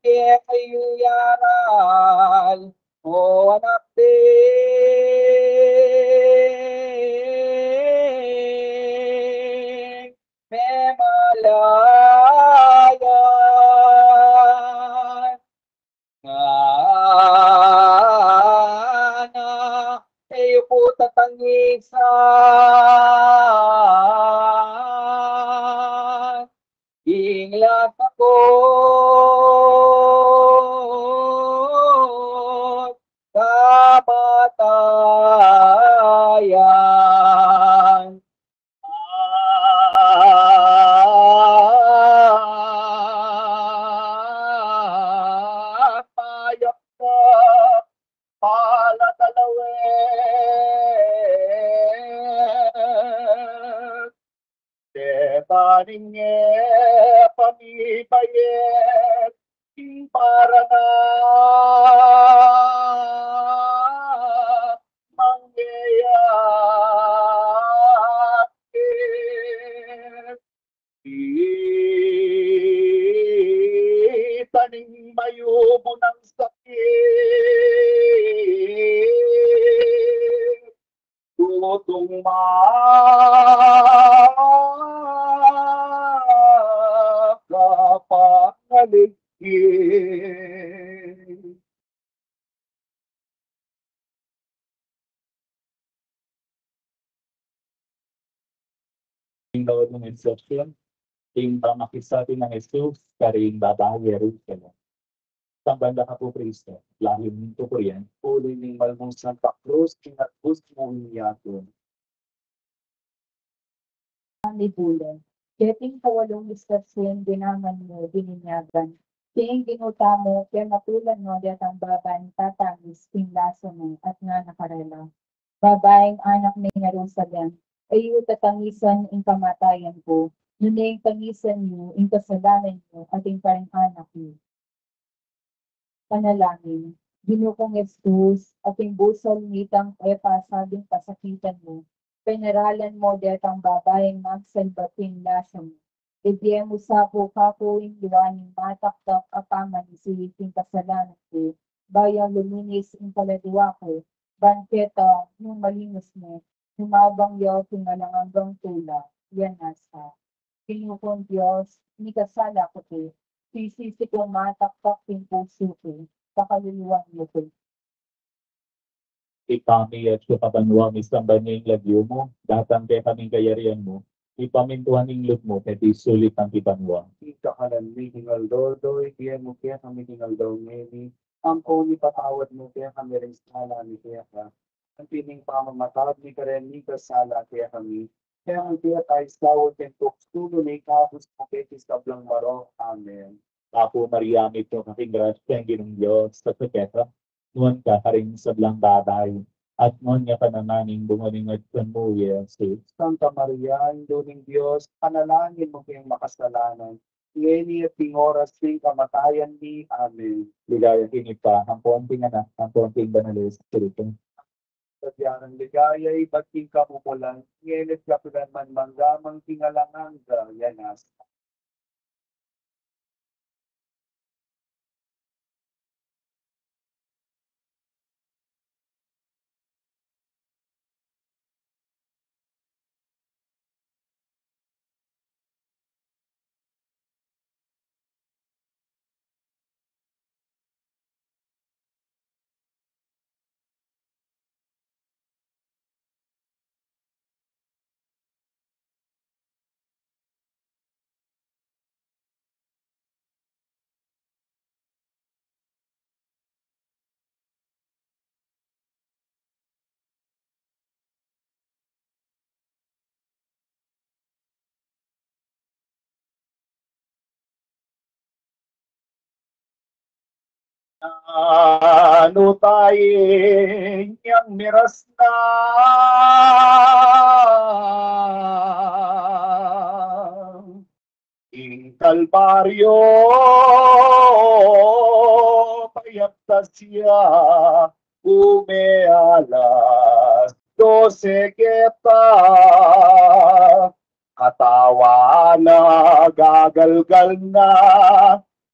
ke kayu yaral, o anak ding memalayan. Ngana, e yu ku tatangisan ing lasa kung kamatayan. Mayap na pala talawe Kaning e pamibayet ing para na mangyayakit. Itaning mayubu nang sakit, tutung makapangaligid. Ing laud ning instruction, ing pamakisati nang Jesus karing babai Jerusalem. Samban da ka pu Kristo, lahi mung tukurian, uli ning malmung Santa Cruz, kinatbus mu ing yatu. Ni Bulan. Keting kawalung istasyon, dinaman mu, bininyagan. King Ginu tamu, pematulan mu detang babaing tatamis king lasa mu, at ngana karela: Babaing anak ning Jerusalem, e yu tatangisan ing kamatayan ku, nune ing tangisan yu ing kasalanan yu at ing karing anak yu. Panalangin. Ginu kung Jesus, ating busal nitang e pasabing kasakitan mu, penaralan mu detang babaing magsalbat king lasa mu. Ibie mu sa pu kaku ing lua ning mataktak a pamanisi king kasalanan ku, ban luminis ing kaladua ku, ban keta nung malinis mu, lumabang ya king alang anggang tula. Yan nasa. Ginu kung Dios, mikasala ku pu, sisisi kung mataktak king pusu ku, pakaluluan mu pu. Ibpa mi, atiu ka banua, misamban ya ing lagyu mu, datang kekami ing kayarian mu, ipamintuan ing lub mu keti sulip anti banua. Ing kakanan mi king aldo-aldo ibie mu kekami king aldo ngeni, ampon ipatawad mu kekami ring sala mi keka, anti ning pamamatawad mi kareng mikasala kekami. E mu ke paisaul king tuksu, nune ikabus mu kami king sablang marok. Amen. Bapu Maria, mitmu ka king grasya, ing Ginung Dios atyu keka. Nuan ka karing sablang babai, at nuan ya pa naman ing bunga ning atyan mu, Jesus. Santa Maria, Indu ning Dios, panalangin mu kaming makasalanan, ngeni at king oras ning kamatayan mi. Amen. Ligaya king Ibpa, ampon king Anak, ampon king Banal a Espiritu. Sadyang ligaya ibat king kamumulan, ngeni at kapilan man, mangga man king alang angga. Yan nasa. Nanu taya inyang miras na ing Kalbaryo, payagtas ya, ume alas dose keta, katawan na gagalgal na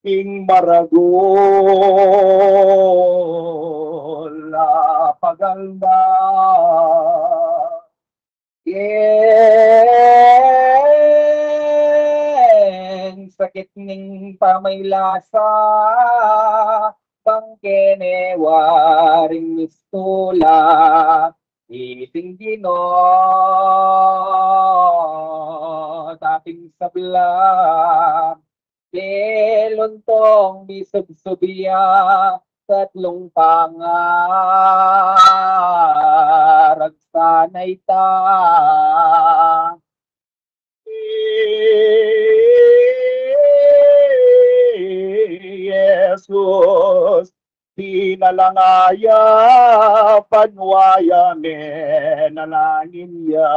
ing maragul a pagalma. Ing sakit ning pamaylasa, bang kene waring mistula, iting Ginu tating sabla. Keluntong bisubsub ya, tatlung pangaragsan a ita. Jesus, dinala na ya banua ya, menalangin ya.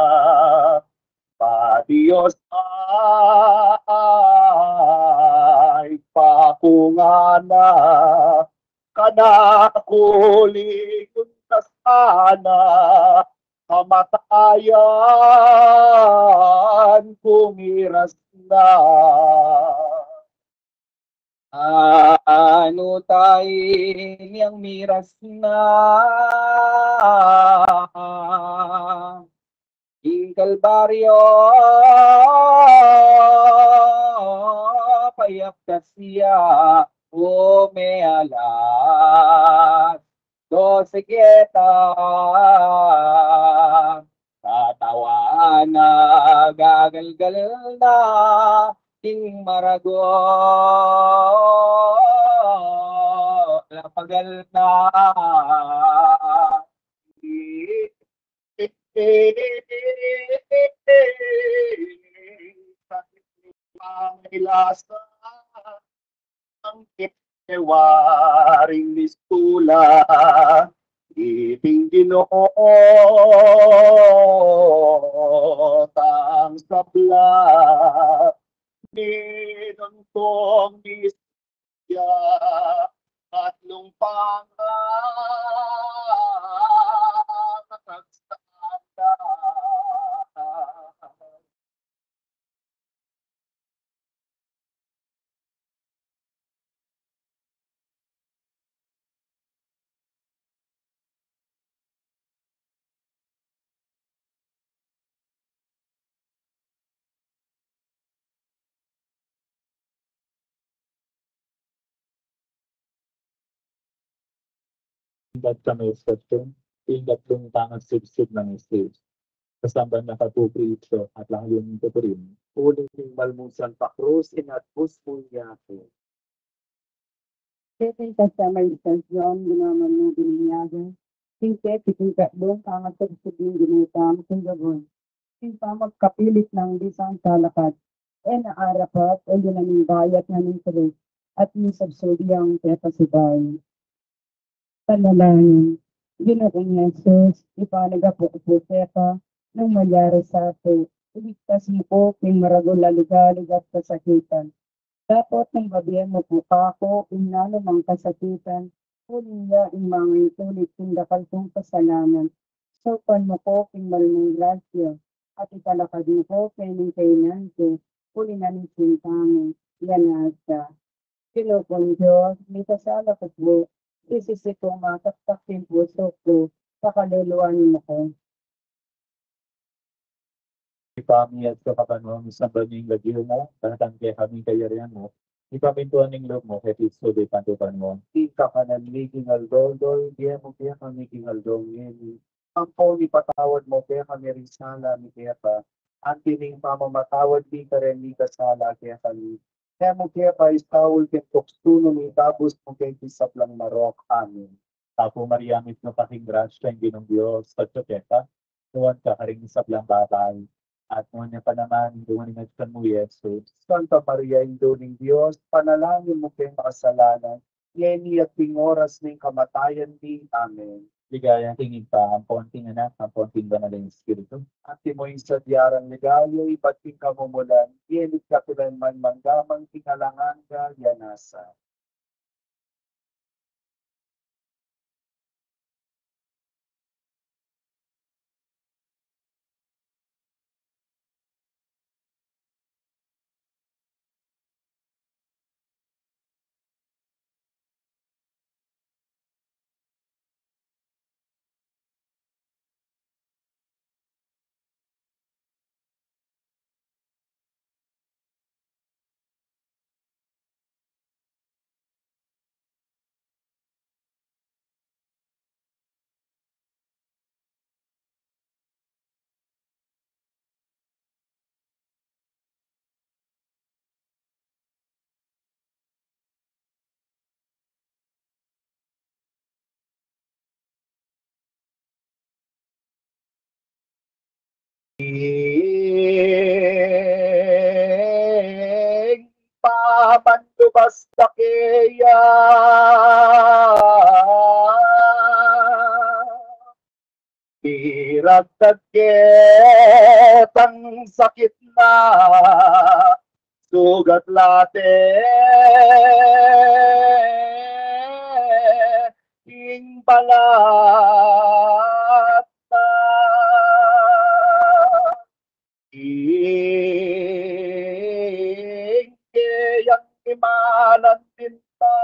Dios ay pakungana, kanaku lingun ta sana, kamatayan ku miras na. Anu tayu niyang miras na king Kalbaryo, payaptas ya, ume alas dose keta, katawan na, gagalgal na king maragul, lapagal na. Ang kewa ring miskula, iting Ginu tang sabla, ninuntung mis ya, at lung pangasagsakal. Ingat kami sa tung, ingat lung pangasubsub nang Jesus. Kasamban na kapupriso at lang yung tuturin. Uling malmusal pa krus, ingat puspunya ko. Peting kasama istasyon, ginaman mo bininyagan, singke, piting katbong, pangasag sa ding ginutam, kung gabon. Sing pamagkapilit nang bisang talakad, e na arapat, o yun ang bayat na ng tulis, at yung sabsudi ang pepasibay. Panalangin. Ginu kong Jesus, ipanagapu ku pu keka, nung malyari sa apu, iligtas mu ku king maragul a ligalig at kasakitan. Dapot nung babie mu pu kaku ing nanumang kasakitan, uling ya ing mangitulit king dakal kung pasalamat. Saupan mu ku king malmung grasya, at italakad mu ku keni king kainan ku, uli na ning sinta mu, ya nasa. Ginu kung Dios, mikasala ku pu, isisi ku mataktak king pusu ku, pakaluluan mu ku. Ibpa mi atsu ka banua, misamban ya ing lagyu mu, datang kekami ing kayarian mu, mipamintuan ing lub mu keti sulip anti banua. Ing kakanan mi king aldo-aldo, ibie mu kekami king aldo ngeni. Ampon ipatawad mu kekami ring sala mi keka, anti ning pamamatawad mi kareng mikasala kekami. E mu ke paisaul king tuksu, nune ikabus mu ke king sablang marok. Amen. Bapu Maria, mitmu ka king grasya, ing Ginung Dios atsu keka, nuan ka karing sablang babai, at nuan ya pa naman ing bunga ning atian mu, i Jesus. Santa Maria, Indu ning Dios, ipanalangin mu keng makasalanan, ngeni at king oras ning kamatayan mi. Amen. Ligaya king Ibpa, ampon king Anak, ampon king Banal a Espiritu. Antimo ing sadya nang ligaya, ibat king kamumulan, ngeni at kapilan man, mangga man king alang angga. Ya nasa. Ing pamandubas da keya. Miragdag ketang sakit na, sugat late ing balat na. Ing keyang imalan din ta,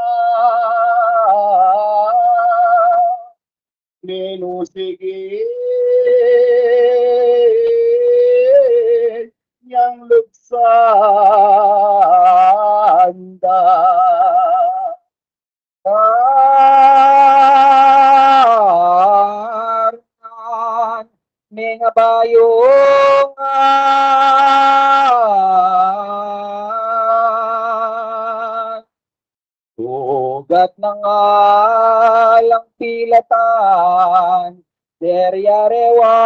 minusigi niyang lubsan da. Karungan ning abayungan, sugat na nga lang pilatan, derya rewa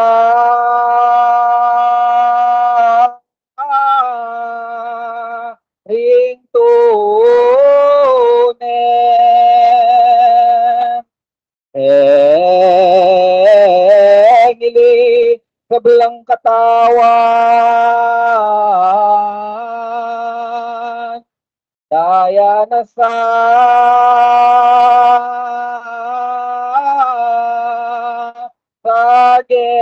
ring tune. Ngili sablang katawan, daya na sa sagesengan.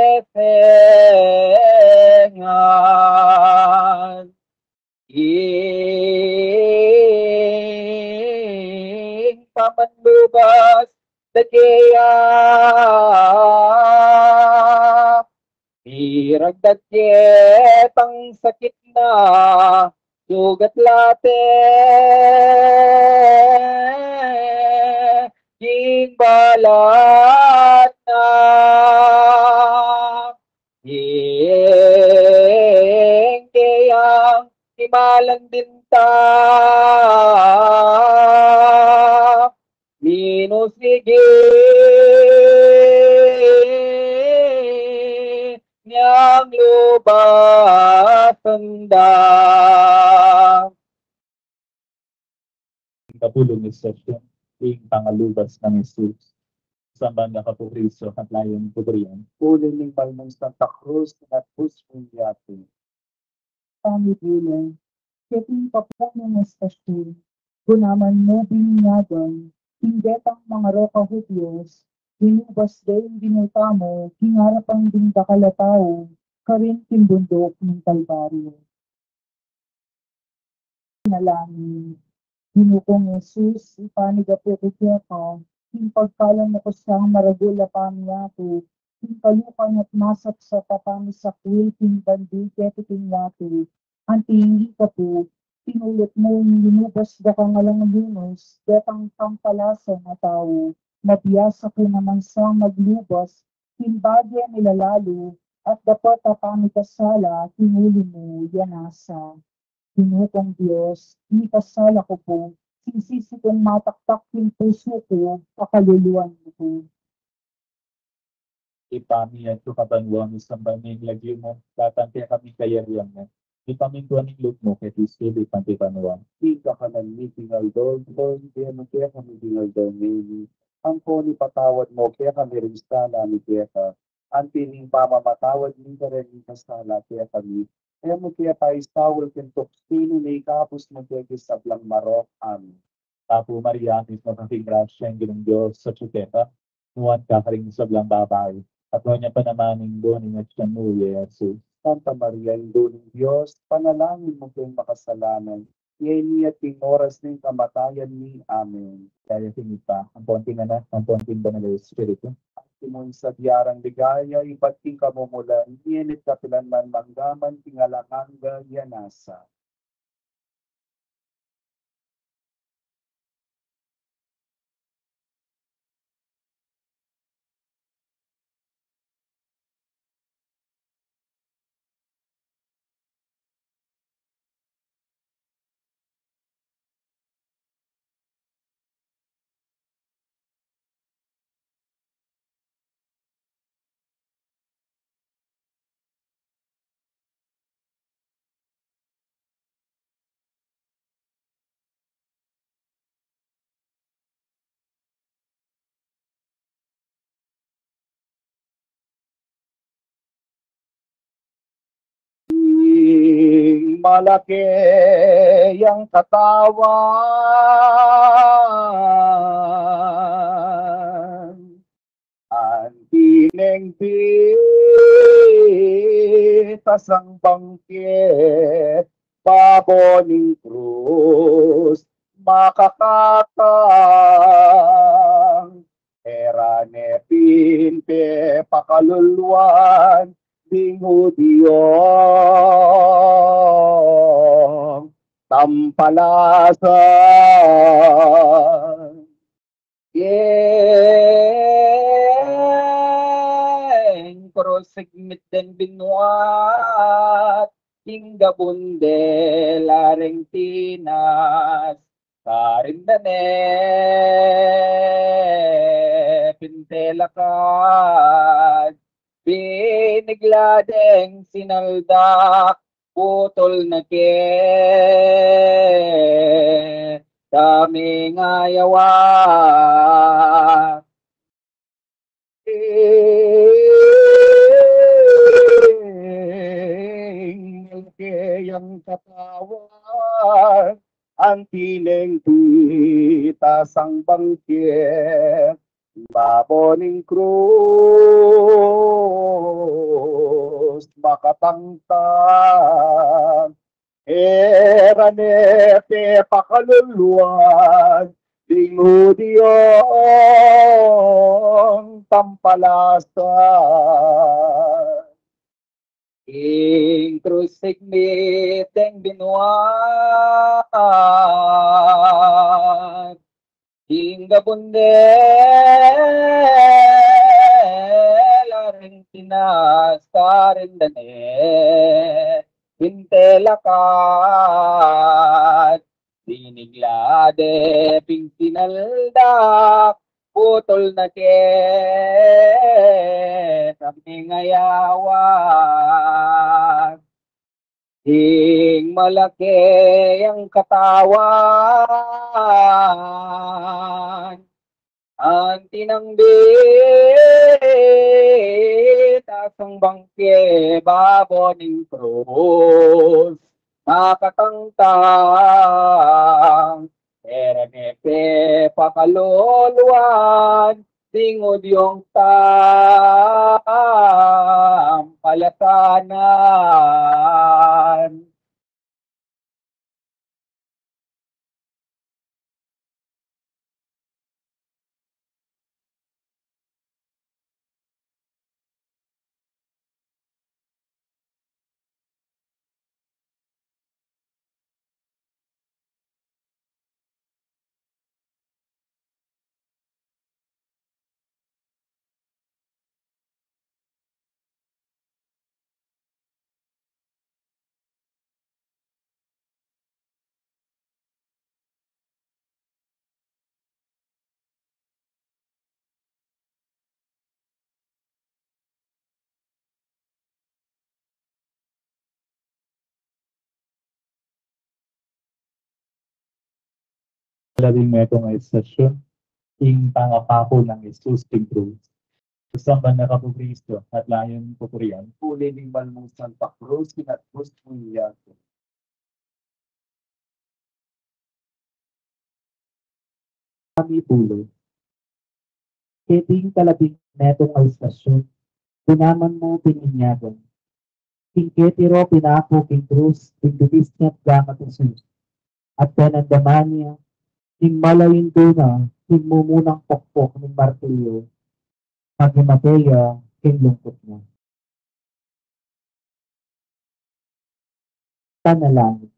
Ing pamanlubas da keya, miragdag ketang sakit na, sugat late ing balat na. Ing keyang imalan din ta, minusigi niyang lubasan da. Kapulung istasyon, ing pangalubas nang Jesus. Samban da ka pu, Kristo, at layun pu burian. Uli ning mal mung Santa Cruz, at pus mung yatu. Pamibule, keting kapulung istasyon, gunaman mu binyagan ing detang mangaroka Hudios, linubas de ing Ginu tamu king arapan ding dakal a tau karin king bunduk ning Kalbaryo. Manalangin. Ginu kung Jesus, ipanigapu ku keka ing pagkaluban na kusang maragul a pamiyatu, ing kalukan at masapsap a pamisakwil king bandi keti king yatu, anti ing ika pu, tinulut mu ing linubas da kang alang Yunus, detang pampalasan a tau, mabiasa ku naman sang maglubas king bage nila lalu, at dapat a pamikasala king uli mu, ya nasa. Ginu kung Dios, mikasala ku pu, singsisi kung mataktak king pusu ku, pakaluluan mu ku. Ibpa mi atsu ka banua, misamban ya ing lagyu mu, datang kekami ing kayarian mu, mipamintuan ing lub mu keti sulip anti banua. Ing kakanan mi king aldo-aldo ibie mu kekami king aldo ngeni, ampon ipatawad mu kekami ring sala mi keka, anti ning pamamatawad mi kareng mikasala kekami. E mu ke paisaul king tuksu, nune ikabus mu ke king sablang marok. Amen. Bapu Maria, mitmu ka king grasya, ing Ginung Dios atsu keka, nuan ka karing sablang babai, at nuan ya pa naman ing bunga ning atian mu, i Jesus. Santa Maria, Indu ning Dios, ipanalangin mu keng makasalanan, ngeni at king oras ning kamatayan mi. Amen. Ligaya king Ibpa, ampon king Anak, ampon king Banal a Espiritu. Antimo ing sadya rang ligaya ibat king kamumulan, ngeni at kapilan man, mangga man king alang angga. Ya nasa. Malaki yang katawan, anti neng pitas ang bangke, babo ning krus makakatang. Era ne pin pepakaluluan ding Hudiong tampalasan. King krus sigmit deng binuat, king gabun de la reng tinas, karin da ne pintelakad, binigla deng sinaldak, putol na ke, daming ayawan. Ing malaki yang katawan, anti neng pitas ang bangke, babo ning krus makatangtang. Era ne pepakaluluan ding Hudiong tampalasan. King krus sigmit deng binuat, king gabun de la reng tinas, karin da ne pintelakad, binigla de pin sinaldak, putol na ke, daming ayawan. Ing malaki yang katawan, anti neng pitas ang bangke, babo ning krus makatangtang. Era ne pepakaluluan ding Hudiong tampalasan. Labing metung a istasyon, ing pangapaku nang Jesus king krus. Kasamban na ka pu Kristo, at layan ning papurian, uli ning malmusang pakrus, kinatkus mu ya. Kami pulo. Keting kalabing metung a istasyon, binaman mu pininyagan. King keti ro pinaku king krus, king bibis na at gamat Jesus. At penandaman ya, king malayun duna, king mumunang pokpok ning martilyo, pagimate ya king lungkut na. Panalangin.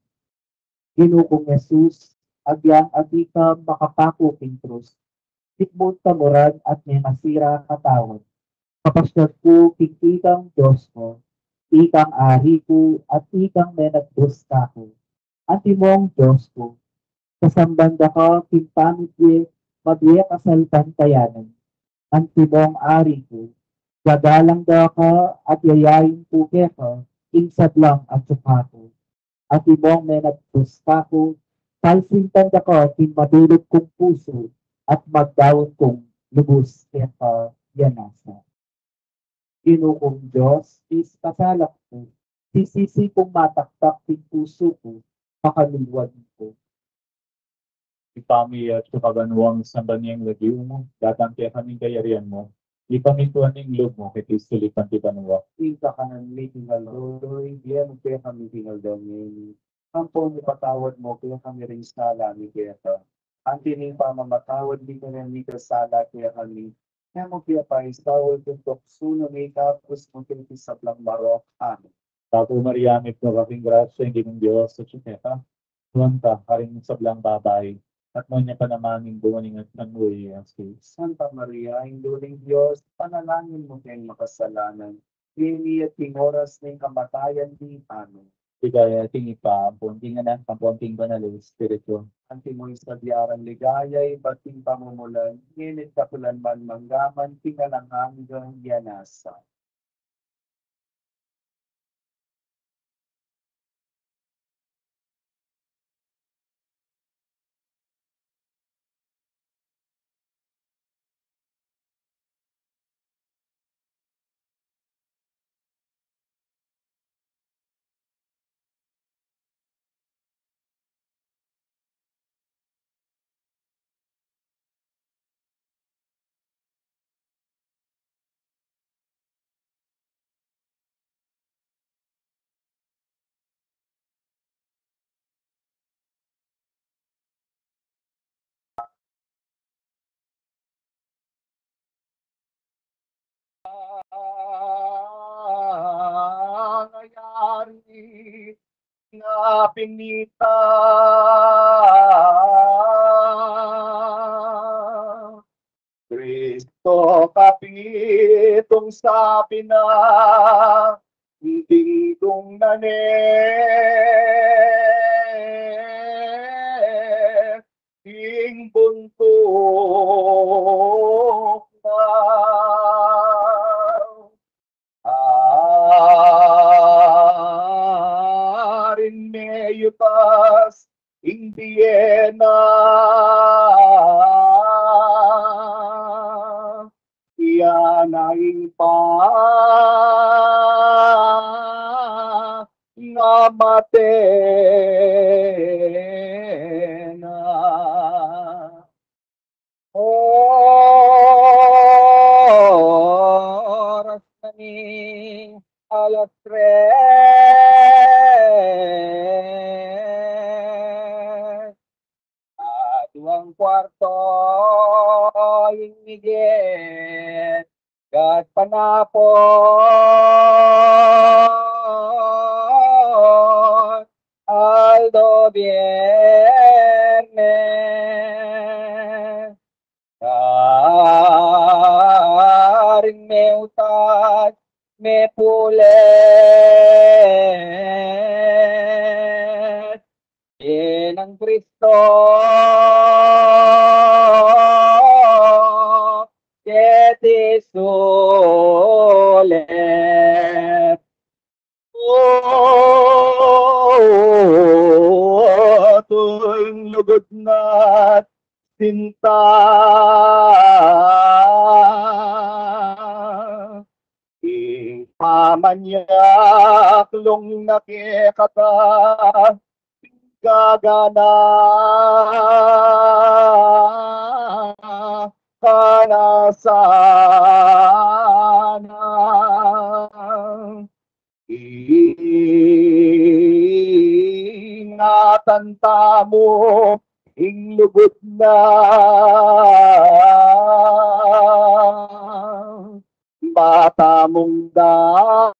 Ginu kung Jesus, agyang agyang ka makapaku king krus, sikmut ka murad at menasira katawan. Kapasyag ku king ikang Dios ku, ikang Ari ku, at ikang menatbus kaku. Antimong Dios ku, kasamban da ka king pamibie mabie kasalpantayanan. Antimong Ari ku, gagalang da ka at yayain ku keka ing sablang atsu kaku. Antimong menatbus kaku, palsintan da ka king mabilug kung pusu at magdaun kung lubus keka ya nasa. Ginu kung Dios, iskasala ku, Sisisi kung mataktak ing pusu ku, pakaluluan ku. Ibpa mi, atsu ka banua, misamban ya ing lagyu mu, datang kekami ing kayarian mu, mipamintuan ing lub mu keti sulip anti banua. Ing kakanan mi king aldo-aldo ibie mu kekami king aldo ngeni, ampon ipatawad mu kekami ring sala mi keka, anti ing pamamatawad mi karing mikasala kekami. E mu ke paisaul king tuksu, nune ikabus mu kami king sablang marok. Amen. Bapu Maria, mitmu ka king grasya, ing Ginung Dios atsu keka. Nuan ka karing sablang babai, at nuan ya pa naman ing bunga ning atian mu, i Jesus. Santa Maria, Indu ning Dios, ipanalangin mu keng makasalanan, ngeni at king oras ning kamatayan mi. Amen. Ligaya king Ibpa, ampon king Anak, ampon king Banal a Espiritu. Antimo ing sabian ding ligaya, ibat king pamumulan, ngeni at kapilan man, mangga man king alang angga. Amen. Ngayari na pinita Kristo kapitung sabina, dingdung na ne ing buntuk na. Arin meyutas ing bie na, iya na ing pangamate na. Oras na ning alas tres, aduang kuarto ing migit, gat panapot, aldo Biernes. Karing meutas, mepulet, inang Kristo keti sulet. Oto ing lugud na sinta, ing pamanyaklung na kekata, gagana ka na sana. Ingatan tamu ing lugud na bata mung dasal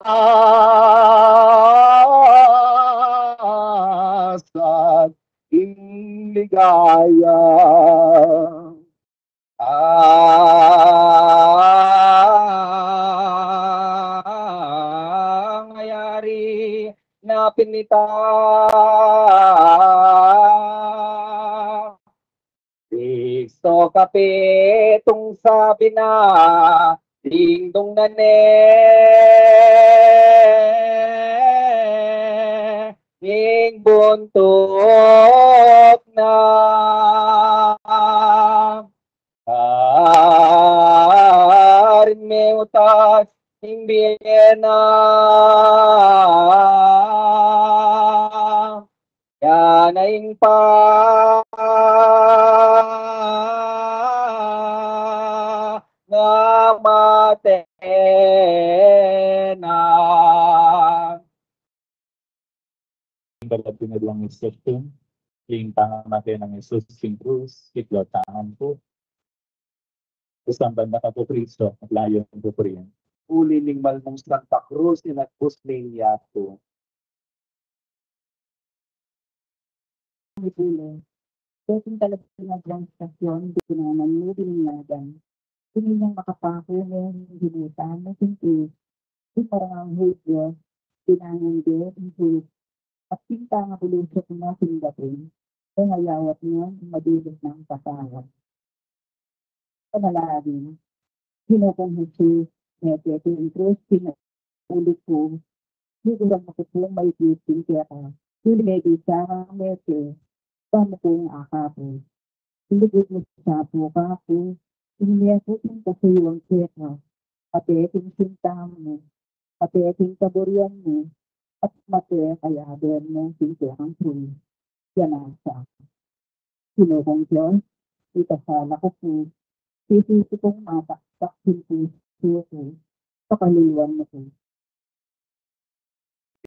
ing ligaya. Ah, ngayari na pinita Kristo kapitung sabina, dingdung na ne ing buntuk na. Karin meutas, ing bie na, ya na ing pangamate na. Ing kalab king adwang Kristo, ing pangamate nang Jesus king krus, itlot tangan ku. Isamban na ka pu Kristo, at layun ku pu rin. Uli ning malmung Santa Cruz, inagbus ning yatu. Ipulo. Dating talaga ng adwang istasyon, di ko naman mo bininyagan. Pinilyang makapaku neng dinutan na singkis. Di marangang Hudyo, pinangan de ing Hudyo. At pinta nga bulusan na singgatin, e ngayawat niya ing madulot nang pasawat. Panalangin. Ginu kung Jesus, mete ku ing krus, pinaulit ku, liguran mu ku pung maigit king keka, uli mete sa mete, ba mu kung akapu. Lugud mu sa pu kaku, ing mete king kasuyuan keka, mete king sinta mu, mete king kaburian mu, at mete kayabe mu king kekang krus. Yan ang sa Ginu kung Dios, ikasala ku pu, sisisi kung mataktak king pusu ku, pakaluluan mu ku.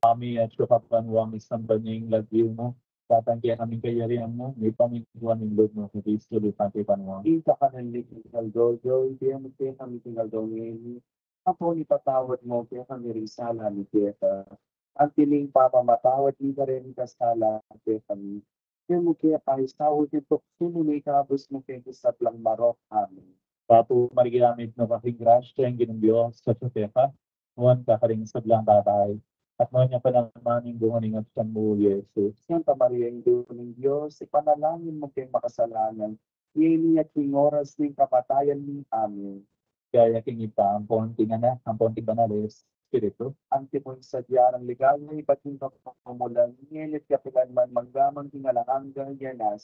Ami, atiu ka banua, misamban ya ing lagyu mu, datang kekami ing kayarian mu, mipamintuan ing lub mu king Kristo, lupa anti banua. Ing kakanan mi king aldo-aldo ibie mu kekami king aldo ngeni, ampon ipatawad mu kekami ring sala mi keka, anti ning pamamatawad mi karing mikasala kekami. E mu ke paisaul king tuksu, nune ikabus mu ke king sablang marok. Amen. Bapu Maria, mitmu ka king grasya, ing Ginung Dios atyu keka, nuan ka karing sablang babai, at nuan ya pa naman ing bunga ning atian mu, Jesus. Santa Maria, Indu ning Dios, ipanalangin mu keng makasalanan, ngeni at king oras ning kamatayan mi. Amen. Ligaya king Ibpa, ampon king Anak, ampon king Banal a Espiritu. Antimo ing sadya nang ligaya ibat ning kapamumulan, ngeni at kapilan man, mangga man king alang angga. Amen.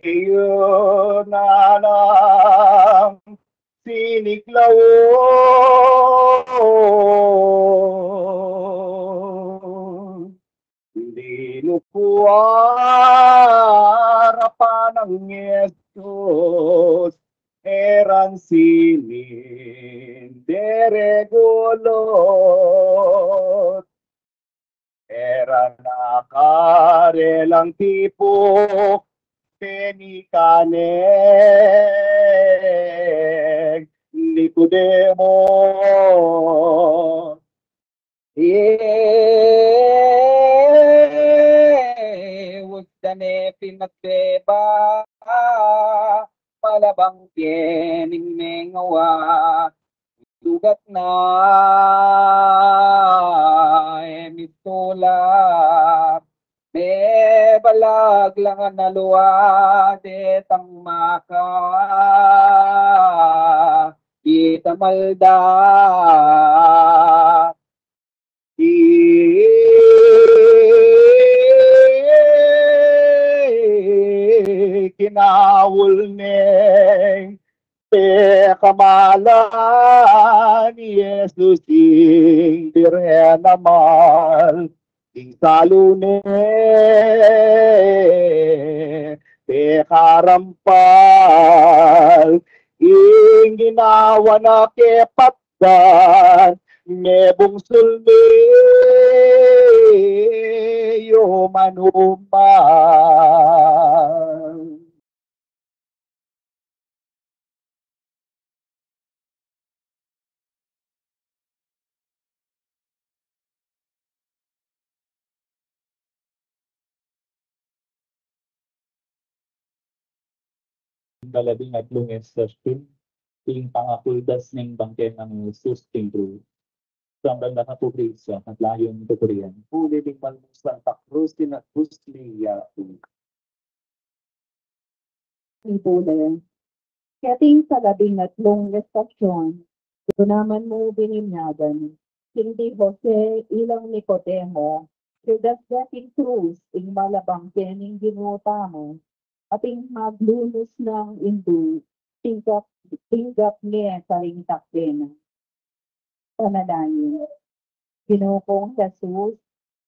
Iyon na lang siniklaw. Dinukuarapan nang Jesus, e ra sinin deregulut. E ra na karelang tipu, penikan neng Nicodemo. Iwag da ne pinagbeba, malabang kening mengawa, sugat na e mitulak, mebalag lang a nalua detang maka itamalda. Ikinaul neng pekamalan ni Jesus ing Birhen a mal, ing salu ne pekarampal, ing ginawa na kepatdan, mebungsul ne, yo anuman. Ing kalabing atlung estasyun, ing pangakuldas ning bangke nang Jesus king krus. Samban na kapu prisa at layun tukurian. Uli ning malmusang pakrus, tinatbus ning yatu. Ipule. Keting kalabing atlung estasyun, duna naman mu bininyagan king di Jose ilang Nicodemo, kaybat king krus ing malabangke ning Ginu tamu, at ing maglunus nang indu, tinggap, tinggap ne karing takbe na. Panalangin. Ginu kung Jesus,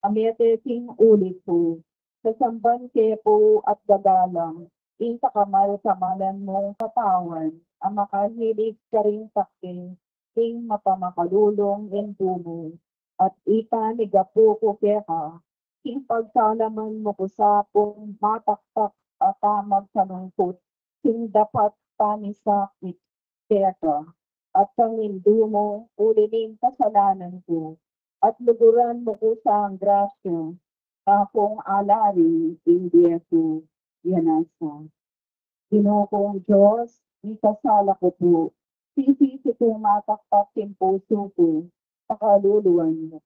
a mete king uli ku, sasamban ke pu at gagalang ing kakamal-kamalan mung katawan a makahilig karing takbe ning mapamakalulung indu mu, at ipamigapu ku keka ing pagsalaman mu ku sa pung mataktak at a magsalungkut king dapat pamisakit keka at pangindu mu uli ning kasalanan ku, at luguran mu ku sa grasya, akung alari ing bie ku, ya nasa. Ginu kung Dios, ikasala ku pu, sisisi kung mataktak king pusu ku, pakaluluan mu.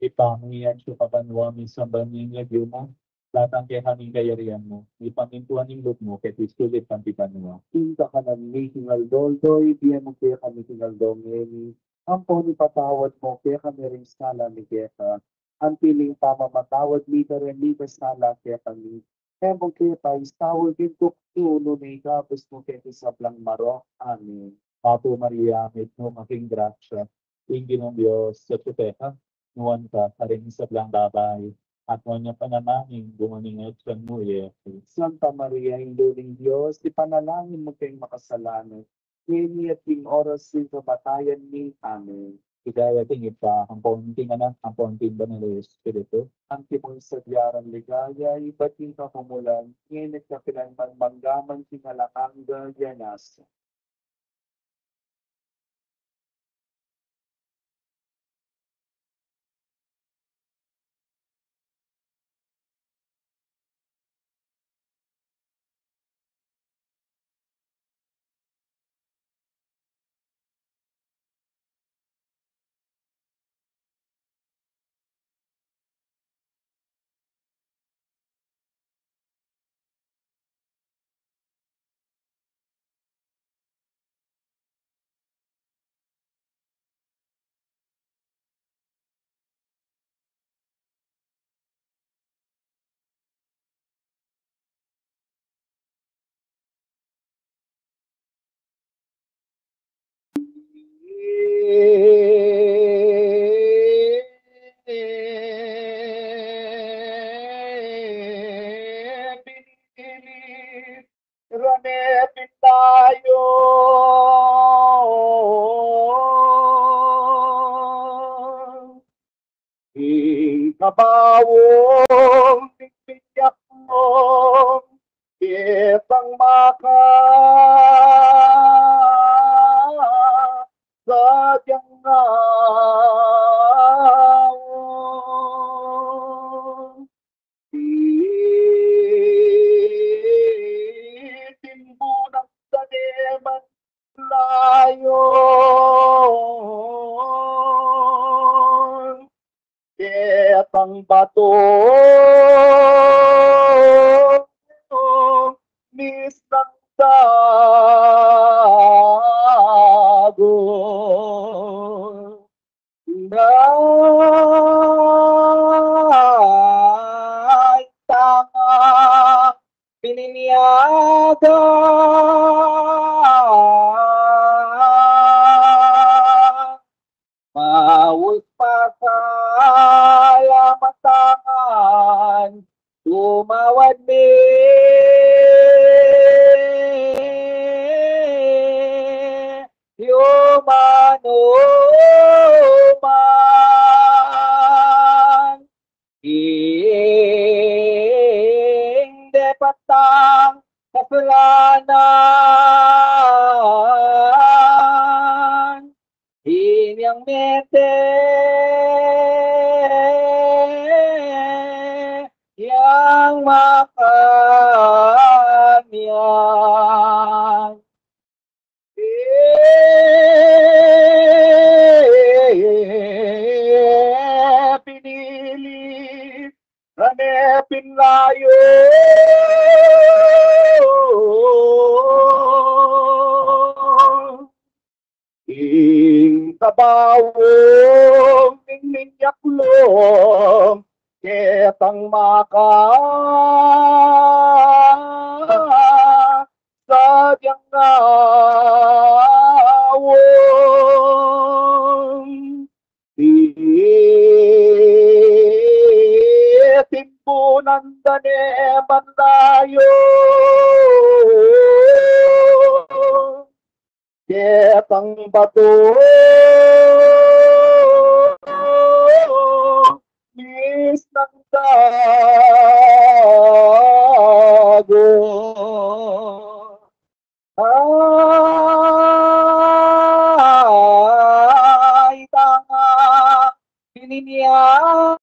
Ibpa mi, atiu ka banua, misamban ya ing lagyu mu, datang kekami ing kayarian mu, mipamintuan ing lub mu, keti sulip anti banua. Ing kakanan mi king aldo-aldo ibie mu kekami king aldo ngeni, ampon ipatawad mu kekami ring sala mi keka, anti ing pamamatawad mi kareng mikasala kekami, e mu ke paisaul king tuksu, nune ikabus mu kami king sablang marok. Amen. Bapu Maria, mitmu ka king grasya, ing Ginung Dios atiu keka, nuan ka karing sablang babai, at nuan ya pa naman ing bunga ning atian mu, Jesus. Santa Maria, Indu ning Dios, ipanalangin mu keng makasalanan, ngeni at king oras ning kamatayan mi. Amen. Ligaya king Ibpa, ampon king Anak, ampon king Banal a Espiritu. Antimo ing sadya nang ligaya, ibat king kapumulan, ngeni at kapilan man, mangga man king alang angga. Ya nasa. Rane pin tayo. Ing kabaung ning biyak mu, ketang maka sadyang aung. Titimbu nang sane man layon, ketang bato misnang dago. Dahil tanga bininyaga, maus pasalamatan, tumawad mi yu manuman. kasalanan, inyang mete yang makanyan. E, pinili, kane pinlayo. Ing kabaung ning minyaklung, ketang maka sadyang awung. Titimbunan da ne manlayo. Ketang batu misnang dagu. Ay, tanga, bininyagan.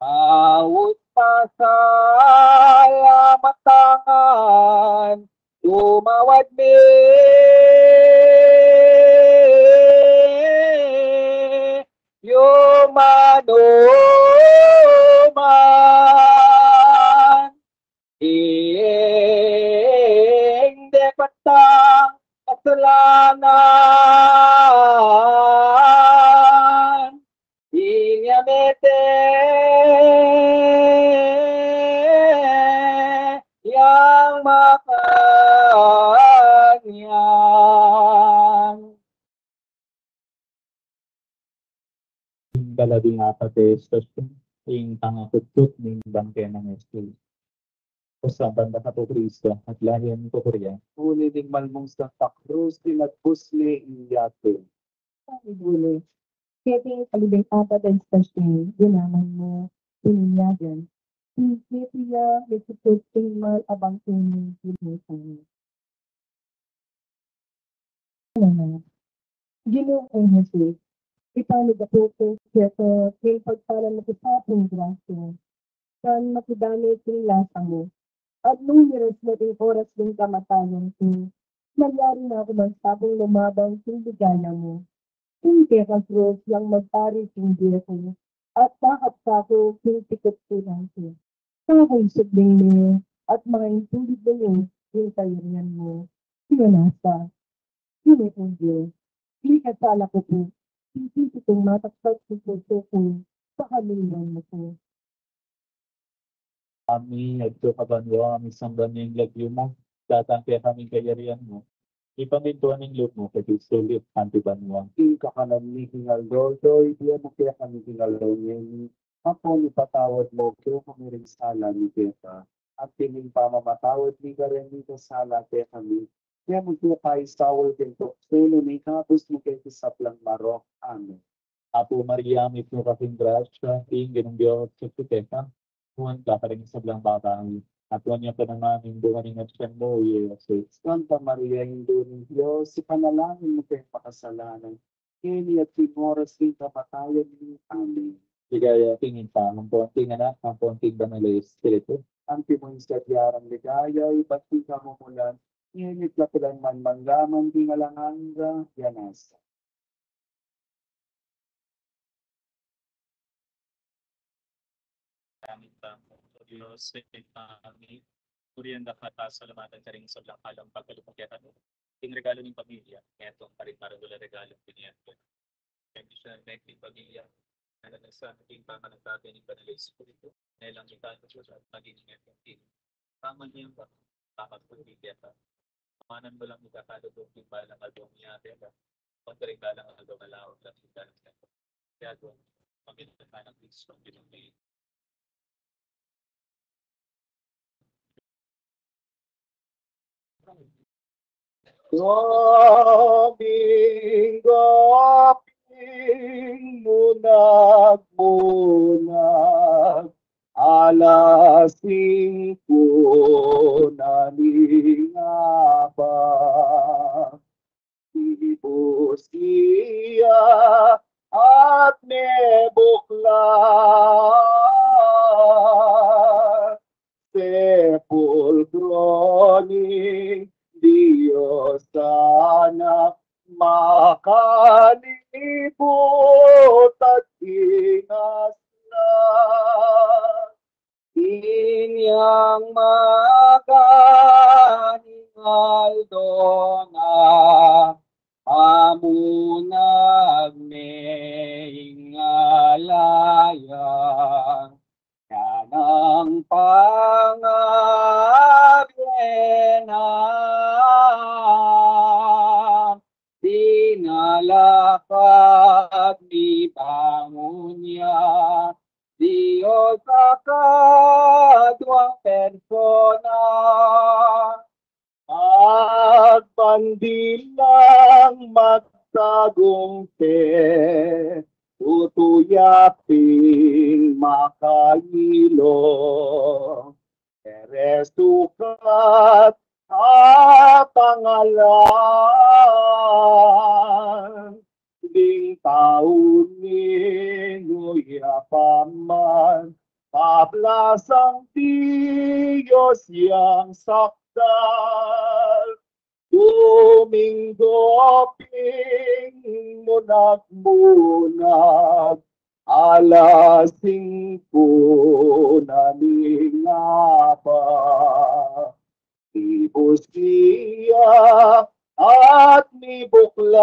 Aut pasalamat tangan, tumawad mi yung manuman. Ing depat tang kasalanan, inya mete yang makanyan. Ing kalabing apat a estasion, ing pangakutut ning bangke nang Jesus. Pasamban da ka pu, Kristo, at layan ku kurya. Uli ning malmung Santa Cruz, inagbus ne ing yatu. Sabi bule, keti ing kalabing apat a estasion, ginaman mu, bininyagan. Ing keti ya, likutut ing mal a bangke ning Ginu. Amen. Ginu kung Jesus, ipanu da ku keka king pagpalan mu king grasya, ban makidame king lasa mu. At nung miras na ing oras ning kamatayan ku, malyari na ku man sabang lumabang king ligaya mu. Ing keka krus yang magpari king bie ku, at takap sa ku king pikit ku nang ku. Kaku ing sukling mu, at makaintulid na yu ing kayarian mu. Ing nasa, ing ipun Dios, ing kasala ku pu, ing titi kung matakpat king pusu ku, pakaluluan mu pu. Ami, atsu ka banua, misamban ya ing lagyu mu, datang kekami ing kayarian mu, mipamintuan ing lub mu, keti sulip anti banua. Ing kakanan mi king aldo-aldo, ibie mu kekami king aldo ngeni, ampon ipatawad mu kekami ring sala mi keka, anti ing pamamatawad mi karing mikasala kekami. E mu ke paisaul king tuksu, nune ikabus mu kami king sablang marok. Amen. Apu Maria, mitmu ka king grasya, ing Ginung Dios atyu keka. Nuan ka karing sablang babai, at nuan ya pa naman ing bunga ning atian mu, i Jesus. Santa Maria, Indu ning Dios, ipanalangin mu kaming makasalanan, ngeni at king oras ning kamatayan mi. Amen. Ligaya king Ibpa, ampon king Anak, ampon king Banal a Espiritu. Antimo ing sadya nang ligaya, ibat king kamumulan, ngeni at kapilan man, mangga man king alang angga. Amen. Gamit pa, O Dios, sa amin. Purian da ka at pasalamatan karing sablang kalang pagkalugud kekami. Ing regalo ning pamilya, ngeto karing maragul a regalo ning pamilya. Bendisyonan mu ing pamilya, nanu na sa ing pamagkabig ning Banal a Espiritu, nelang ikalusugan at maging ngeto king pamanyamba, pamagpagbibiya ka. Amanan mu lang ikakalugud king balang aldo miyate ka, kontra ing balang aldo malawa lang king balang ka. Kaya doon, pamilya ka ng Kristo, Ginung mi. Domingo, ping munag muna. Makalibut at king aslang, inyang maganang aldo na, mamunag ne ing alaya. Yan ang pangabye na, dinalakad ni bangun ya, Dios a kaduang persona. Magbandilang magtagumpe, tutu ya pin makailo. Eres sukat a pangalan, ding tau ninu ya pa man, pablasang Dios yang sakdal. Domingo pin munag-munag, alas singko na ning abak. Ibus ya at mibuklat,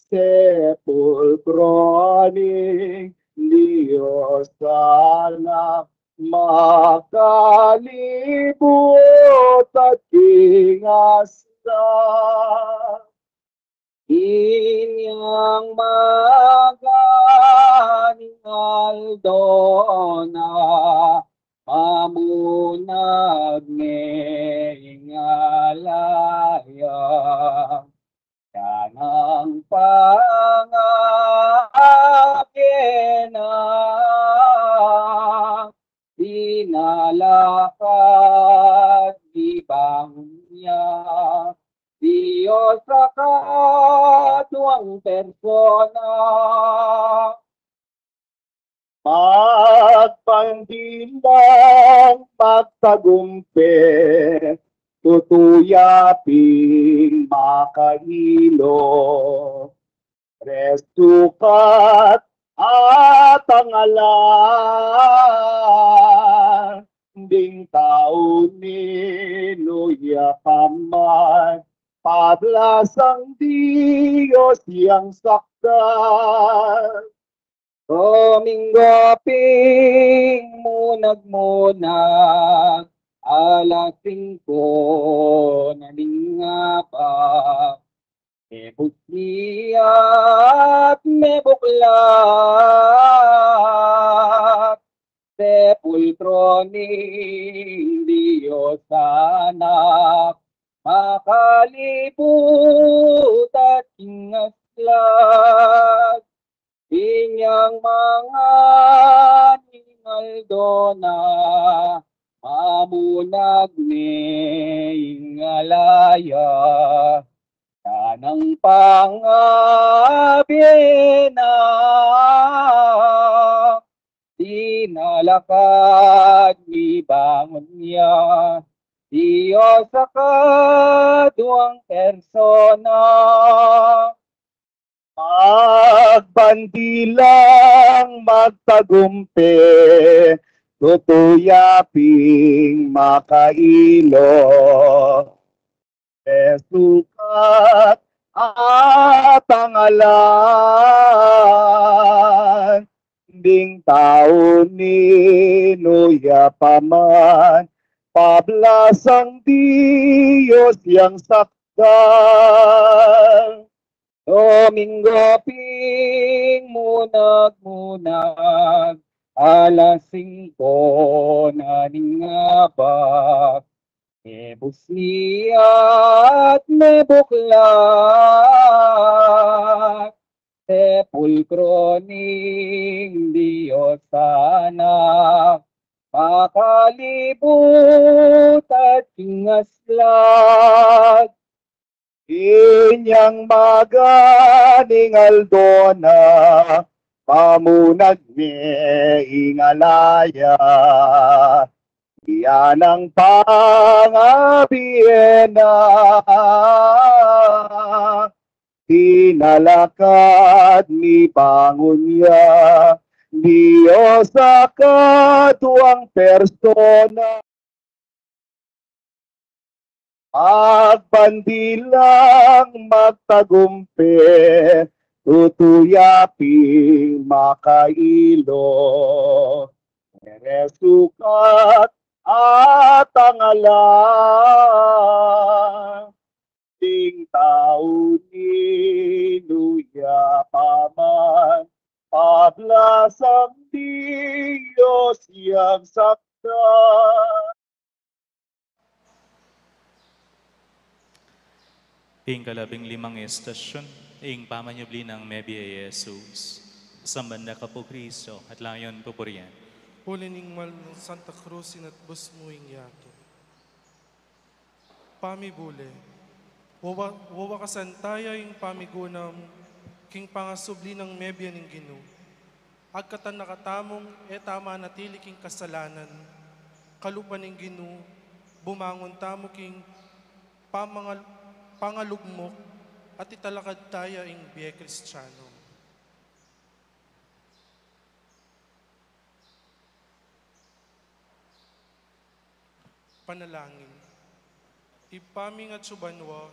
sepulkro ning Dios Anak, makalibut at king aslang. Inyang maganang aldo na, mamunag ne ing alaya. Yan ang pangabye na, dinalakad ni bangun ya, Dios a kaduang persona. Magbandilang magtagumpe, tutu ya pin makailo. Eres sukat a pangalan, ding tau ninu ya pa man, pablasang Dios yang sakdal. Domingo pin munag-munag, alas singko na ning abak. Mebus ya at mebuklat, sepulkro ning Dios Anak, makalibut at king aslang. Inyang maganang aldo na, mamunag ne ing alaya. Yan ang pangabye na, dinalakad ni bangun ya, Dios a kaduang persona. Magbandilang magtagumpe, tutu ya pin makailo. Eres sukat a pangalan, ding tau ninu ya pa man, pablasang Dios yang sakdal. Domingo pin munag-munag, alas singko na ning abak. Mebus ya at mebuklat, sepulkro ning Dios Anak, makalibut at king aslang. Inyang maganang aldo na, mamunag ne ing alaya. Yan ang pangabiena, tinalakad ni pangunya, Dios a kaduang persona. Magbandilang magtagumpe, tutuya pin makailo. Meresukat at ang alang ding tau, ninu ya pa man, pablasang Dios yang sakta. Ing kalabing limang estasyun, ing pamanyubli nang mebie i Jesus. Samban da ka pu, Kristo, at layon pupurian. Uli ning mal nang Santa Cruz, inatbus mu ing yatu. Pamibule. Wawa-, wawakasan taya ing pamigunam king pangasubli nang mebie ning Ginu. Agkatan na katamung e ta manatili king kasalanan, kalupa ning Ginu, bumangun tamu king pamangal-, pangalugmuk at italakad taya ing bie Kristiano. Panalangin. Ibpa ming atsu banua,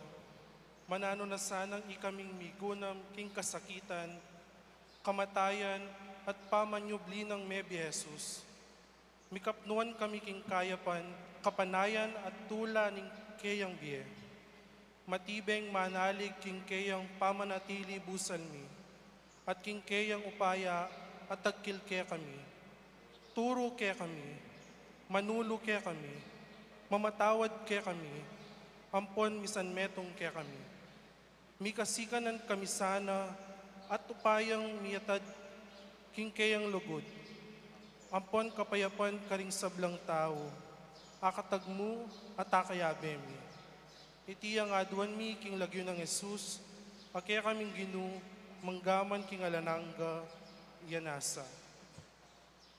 mananu na sanang ikaming migunam king kasakitan, kamatayan, at pamanyubli nang mebie Jesus. Mikapnuan kami king kayapan, kapanayan, at tula ning keyang bie. Matibeng manalig king keyang pamanatili busal mi, at king keyang upaya at tagkil kekami. Turu kekami, manulu kekami, mamatawad kekami, ampon misanmetung kekami. Mikasikanan kami sana at upayang miyatad king keyang lugud, ampon kapayapan karing sablang tau, akatag mu at akayabe mi. Iti ing aduan mi king lagyu nang Jesus, a kekaming Ginu, manggaman king alang angga, ya nasa.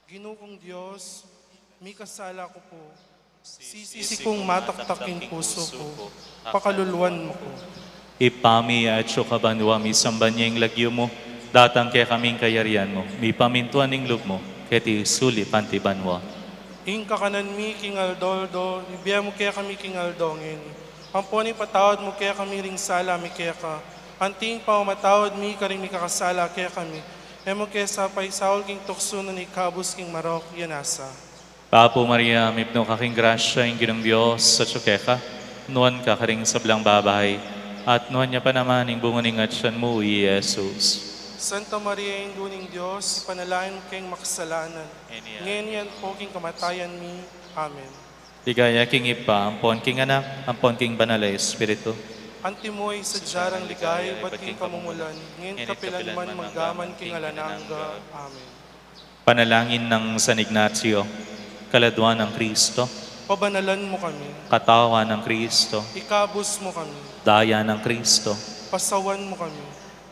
Ginu kung Dios, mikasala ku pu. Sisisi kung mataktak ing pusu ku, pakaluluan mu ku. Ibpa mi, atsu ka banua, misamban ya ing lagyu mu, datang kekami ing kayarian mu, mipamintuan ing lub mu, keti sulip anti banua. Ing kakanan mi king aldo-aldo, ibie mu kekami king aldo ngeni. Ampon ipatawad mu kekami ring sala mi keka, anti ing pamamatawad mi karing mikakasala kekami. E mu ke sa paisaul king tuksu, nune ikabus king marok, ya nasa. Bapu Maria, mipnu ka king grasya, ing Ginung Dios atsu keka, nuan ka karing sablang babai, at nuan ya pa naman ing bunga ning atyan mu, i Jesus. Santa Maria, Indu ning Dios, ipanalangin mu keng makasalanan, ngeni at king kamatayan mi. Amen. Ligaya king Ibpa, ampon king Anak, ampon king Banal a Espiritu. Antimo ing sadya rang ligaya ibat king kamumulan, ngeni at kapilan man, manggaman king alang angga. Amen. Panalangin nang San Ignacio. Kaladua nang Kristo. Pabanalan mu kami. Katawan nang Kristo. Ikabus mu kami. Daya nang Kristo. Pasawan mu kami.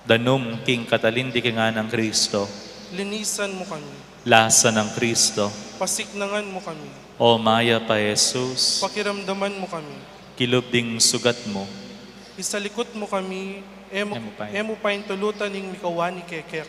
Danum king katalingdingan nang Kristo. Linisan mu kami. Lasa nang Kristo. Pasiknangan mu kami. O mayap a Jesus. Pakiramdaman mu kami. Kilub ding sugat mu. Isalikut mu kami, e mu, e mu pain-, e mu paintulutan ing mikawani keka.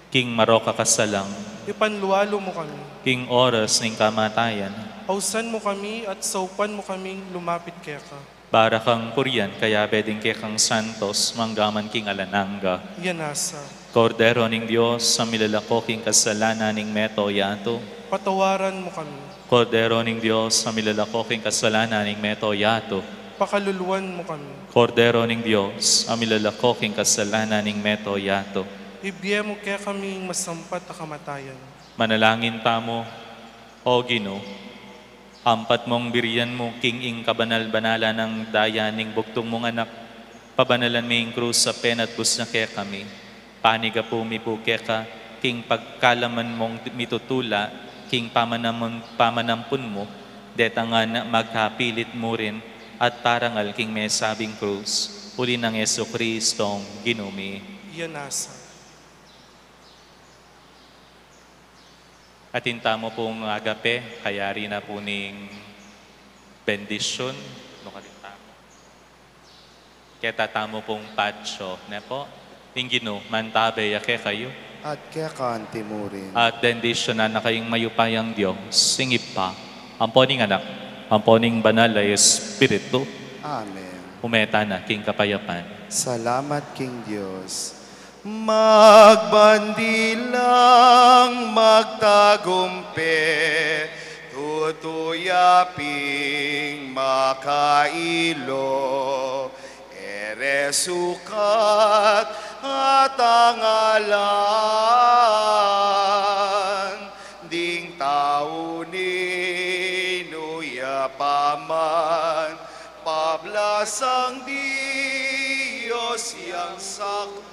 King marok a kasalang. Ipanlualu mu kami. King oras ning kamatayan. Ausan mu kami at saupan mu kaming lumapit keka. Para kang purian, kayabe ding kekang santos, manggaman king alang angga. Ya nasa. Kordero ning Dios, a milalako king kasalanan ning mabilug a yatu. Patawaran mu kami. Kordero ning Dios, a milalako king kasalanan ning mabilug a yatu. Pakaluluan mu kami. Kordero ning Dios, a milalako king kasalanan ning mabilug a yatu. Ibie mu kekami ing masampat a kamatayan. Manalangin tamu. O Ginu, ampat mung birian mu king ing kabanal-banalan a daya ning bugtung mung Anak, pabanalan me ing krus a penatbus na kekami. Panigapu mi pu keka, king pagkalaman mung mitutula king pamanamun-, pamanampun mu, deta ngan magkapilit murin at parangal king mesabing krus, uli nang Jesucristong Ginu mi. Ya nasa. Atin tamu pung agape, kayari na pu ning bendisyun, no, karin tamu. Keta tamu pung patso, ne pu? Ing Ginu, mantabe ya kekayu. At keka antimurin. At bendisyunan na kayung mayupayang Dios, ing Ibpa, ampo ning Anak, ampo ning Banal a Espiritu. Amen. Ume tana king kapayapan. Salamat king Dios. Magbandilang magtagumpe, tutu ya pin makailo, e re sukat at angalan, ding tau ninu ya pa man, pablasang Dios yang sakdal.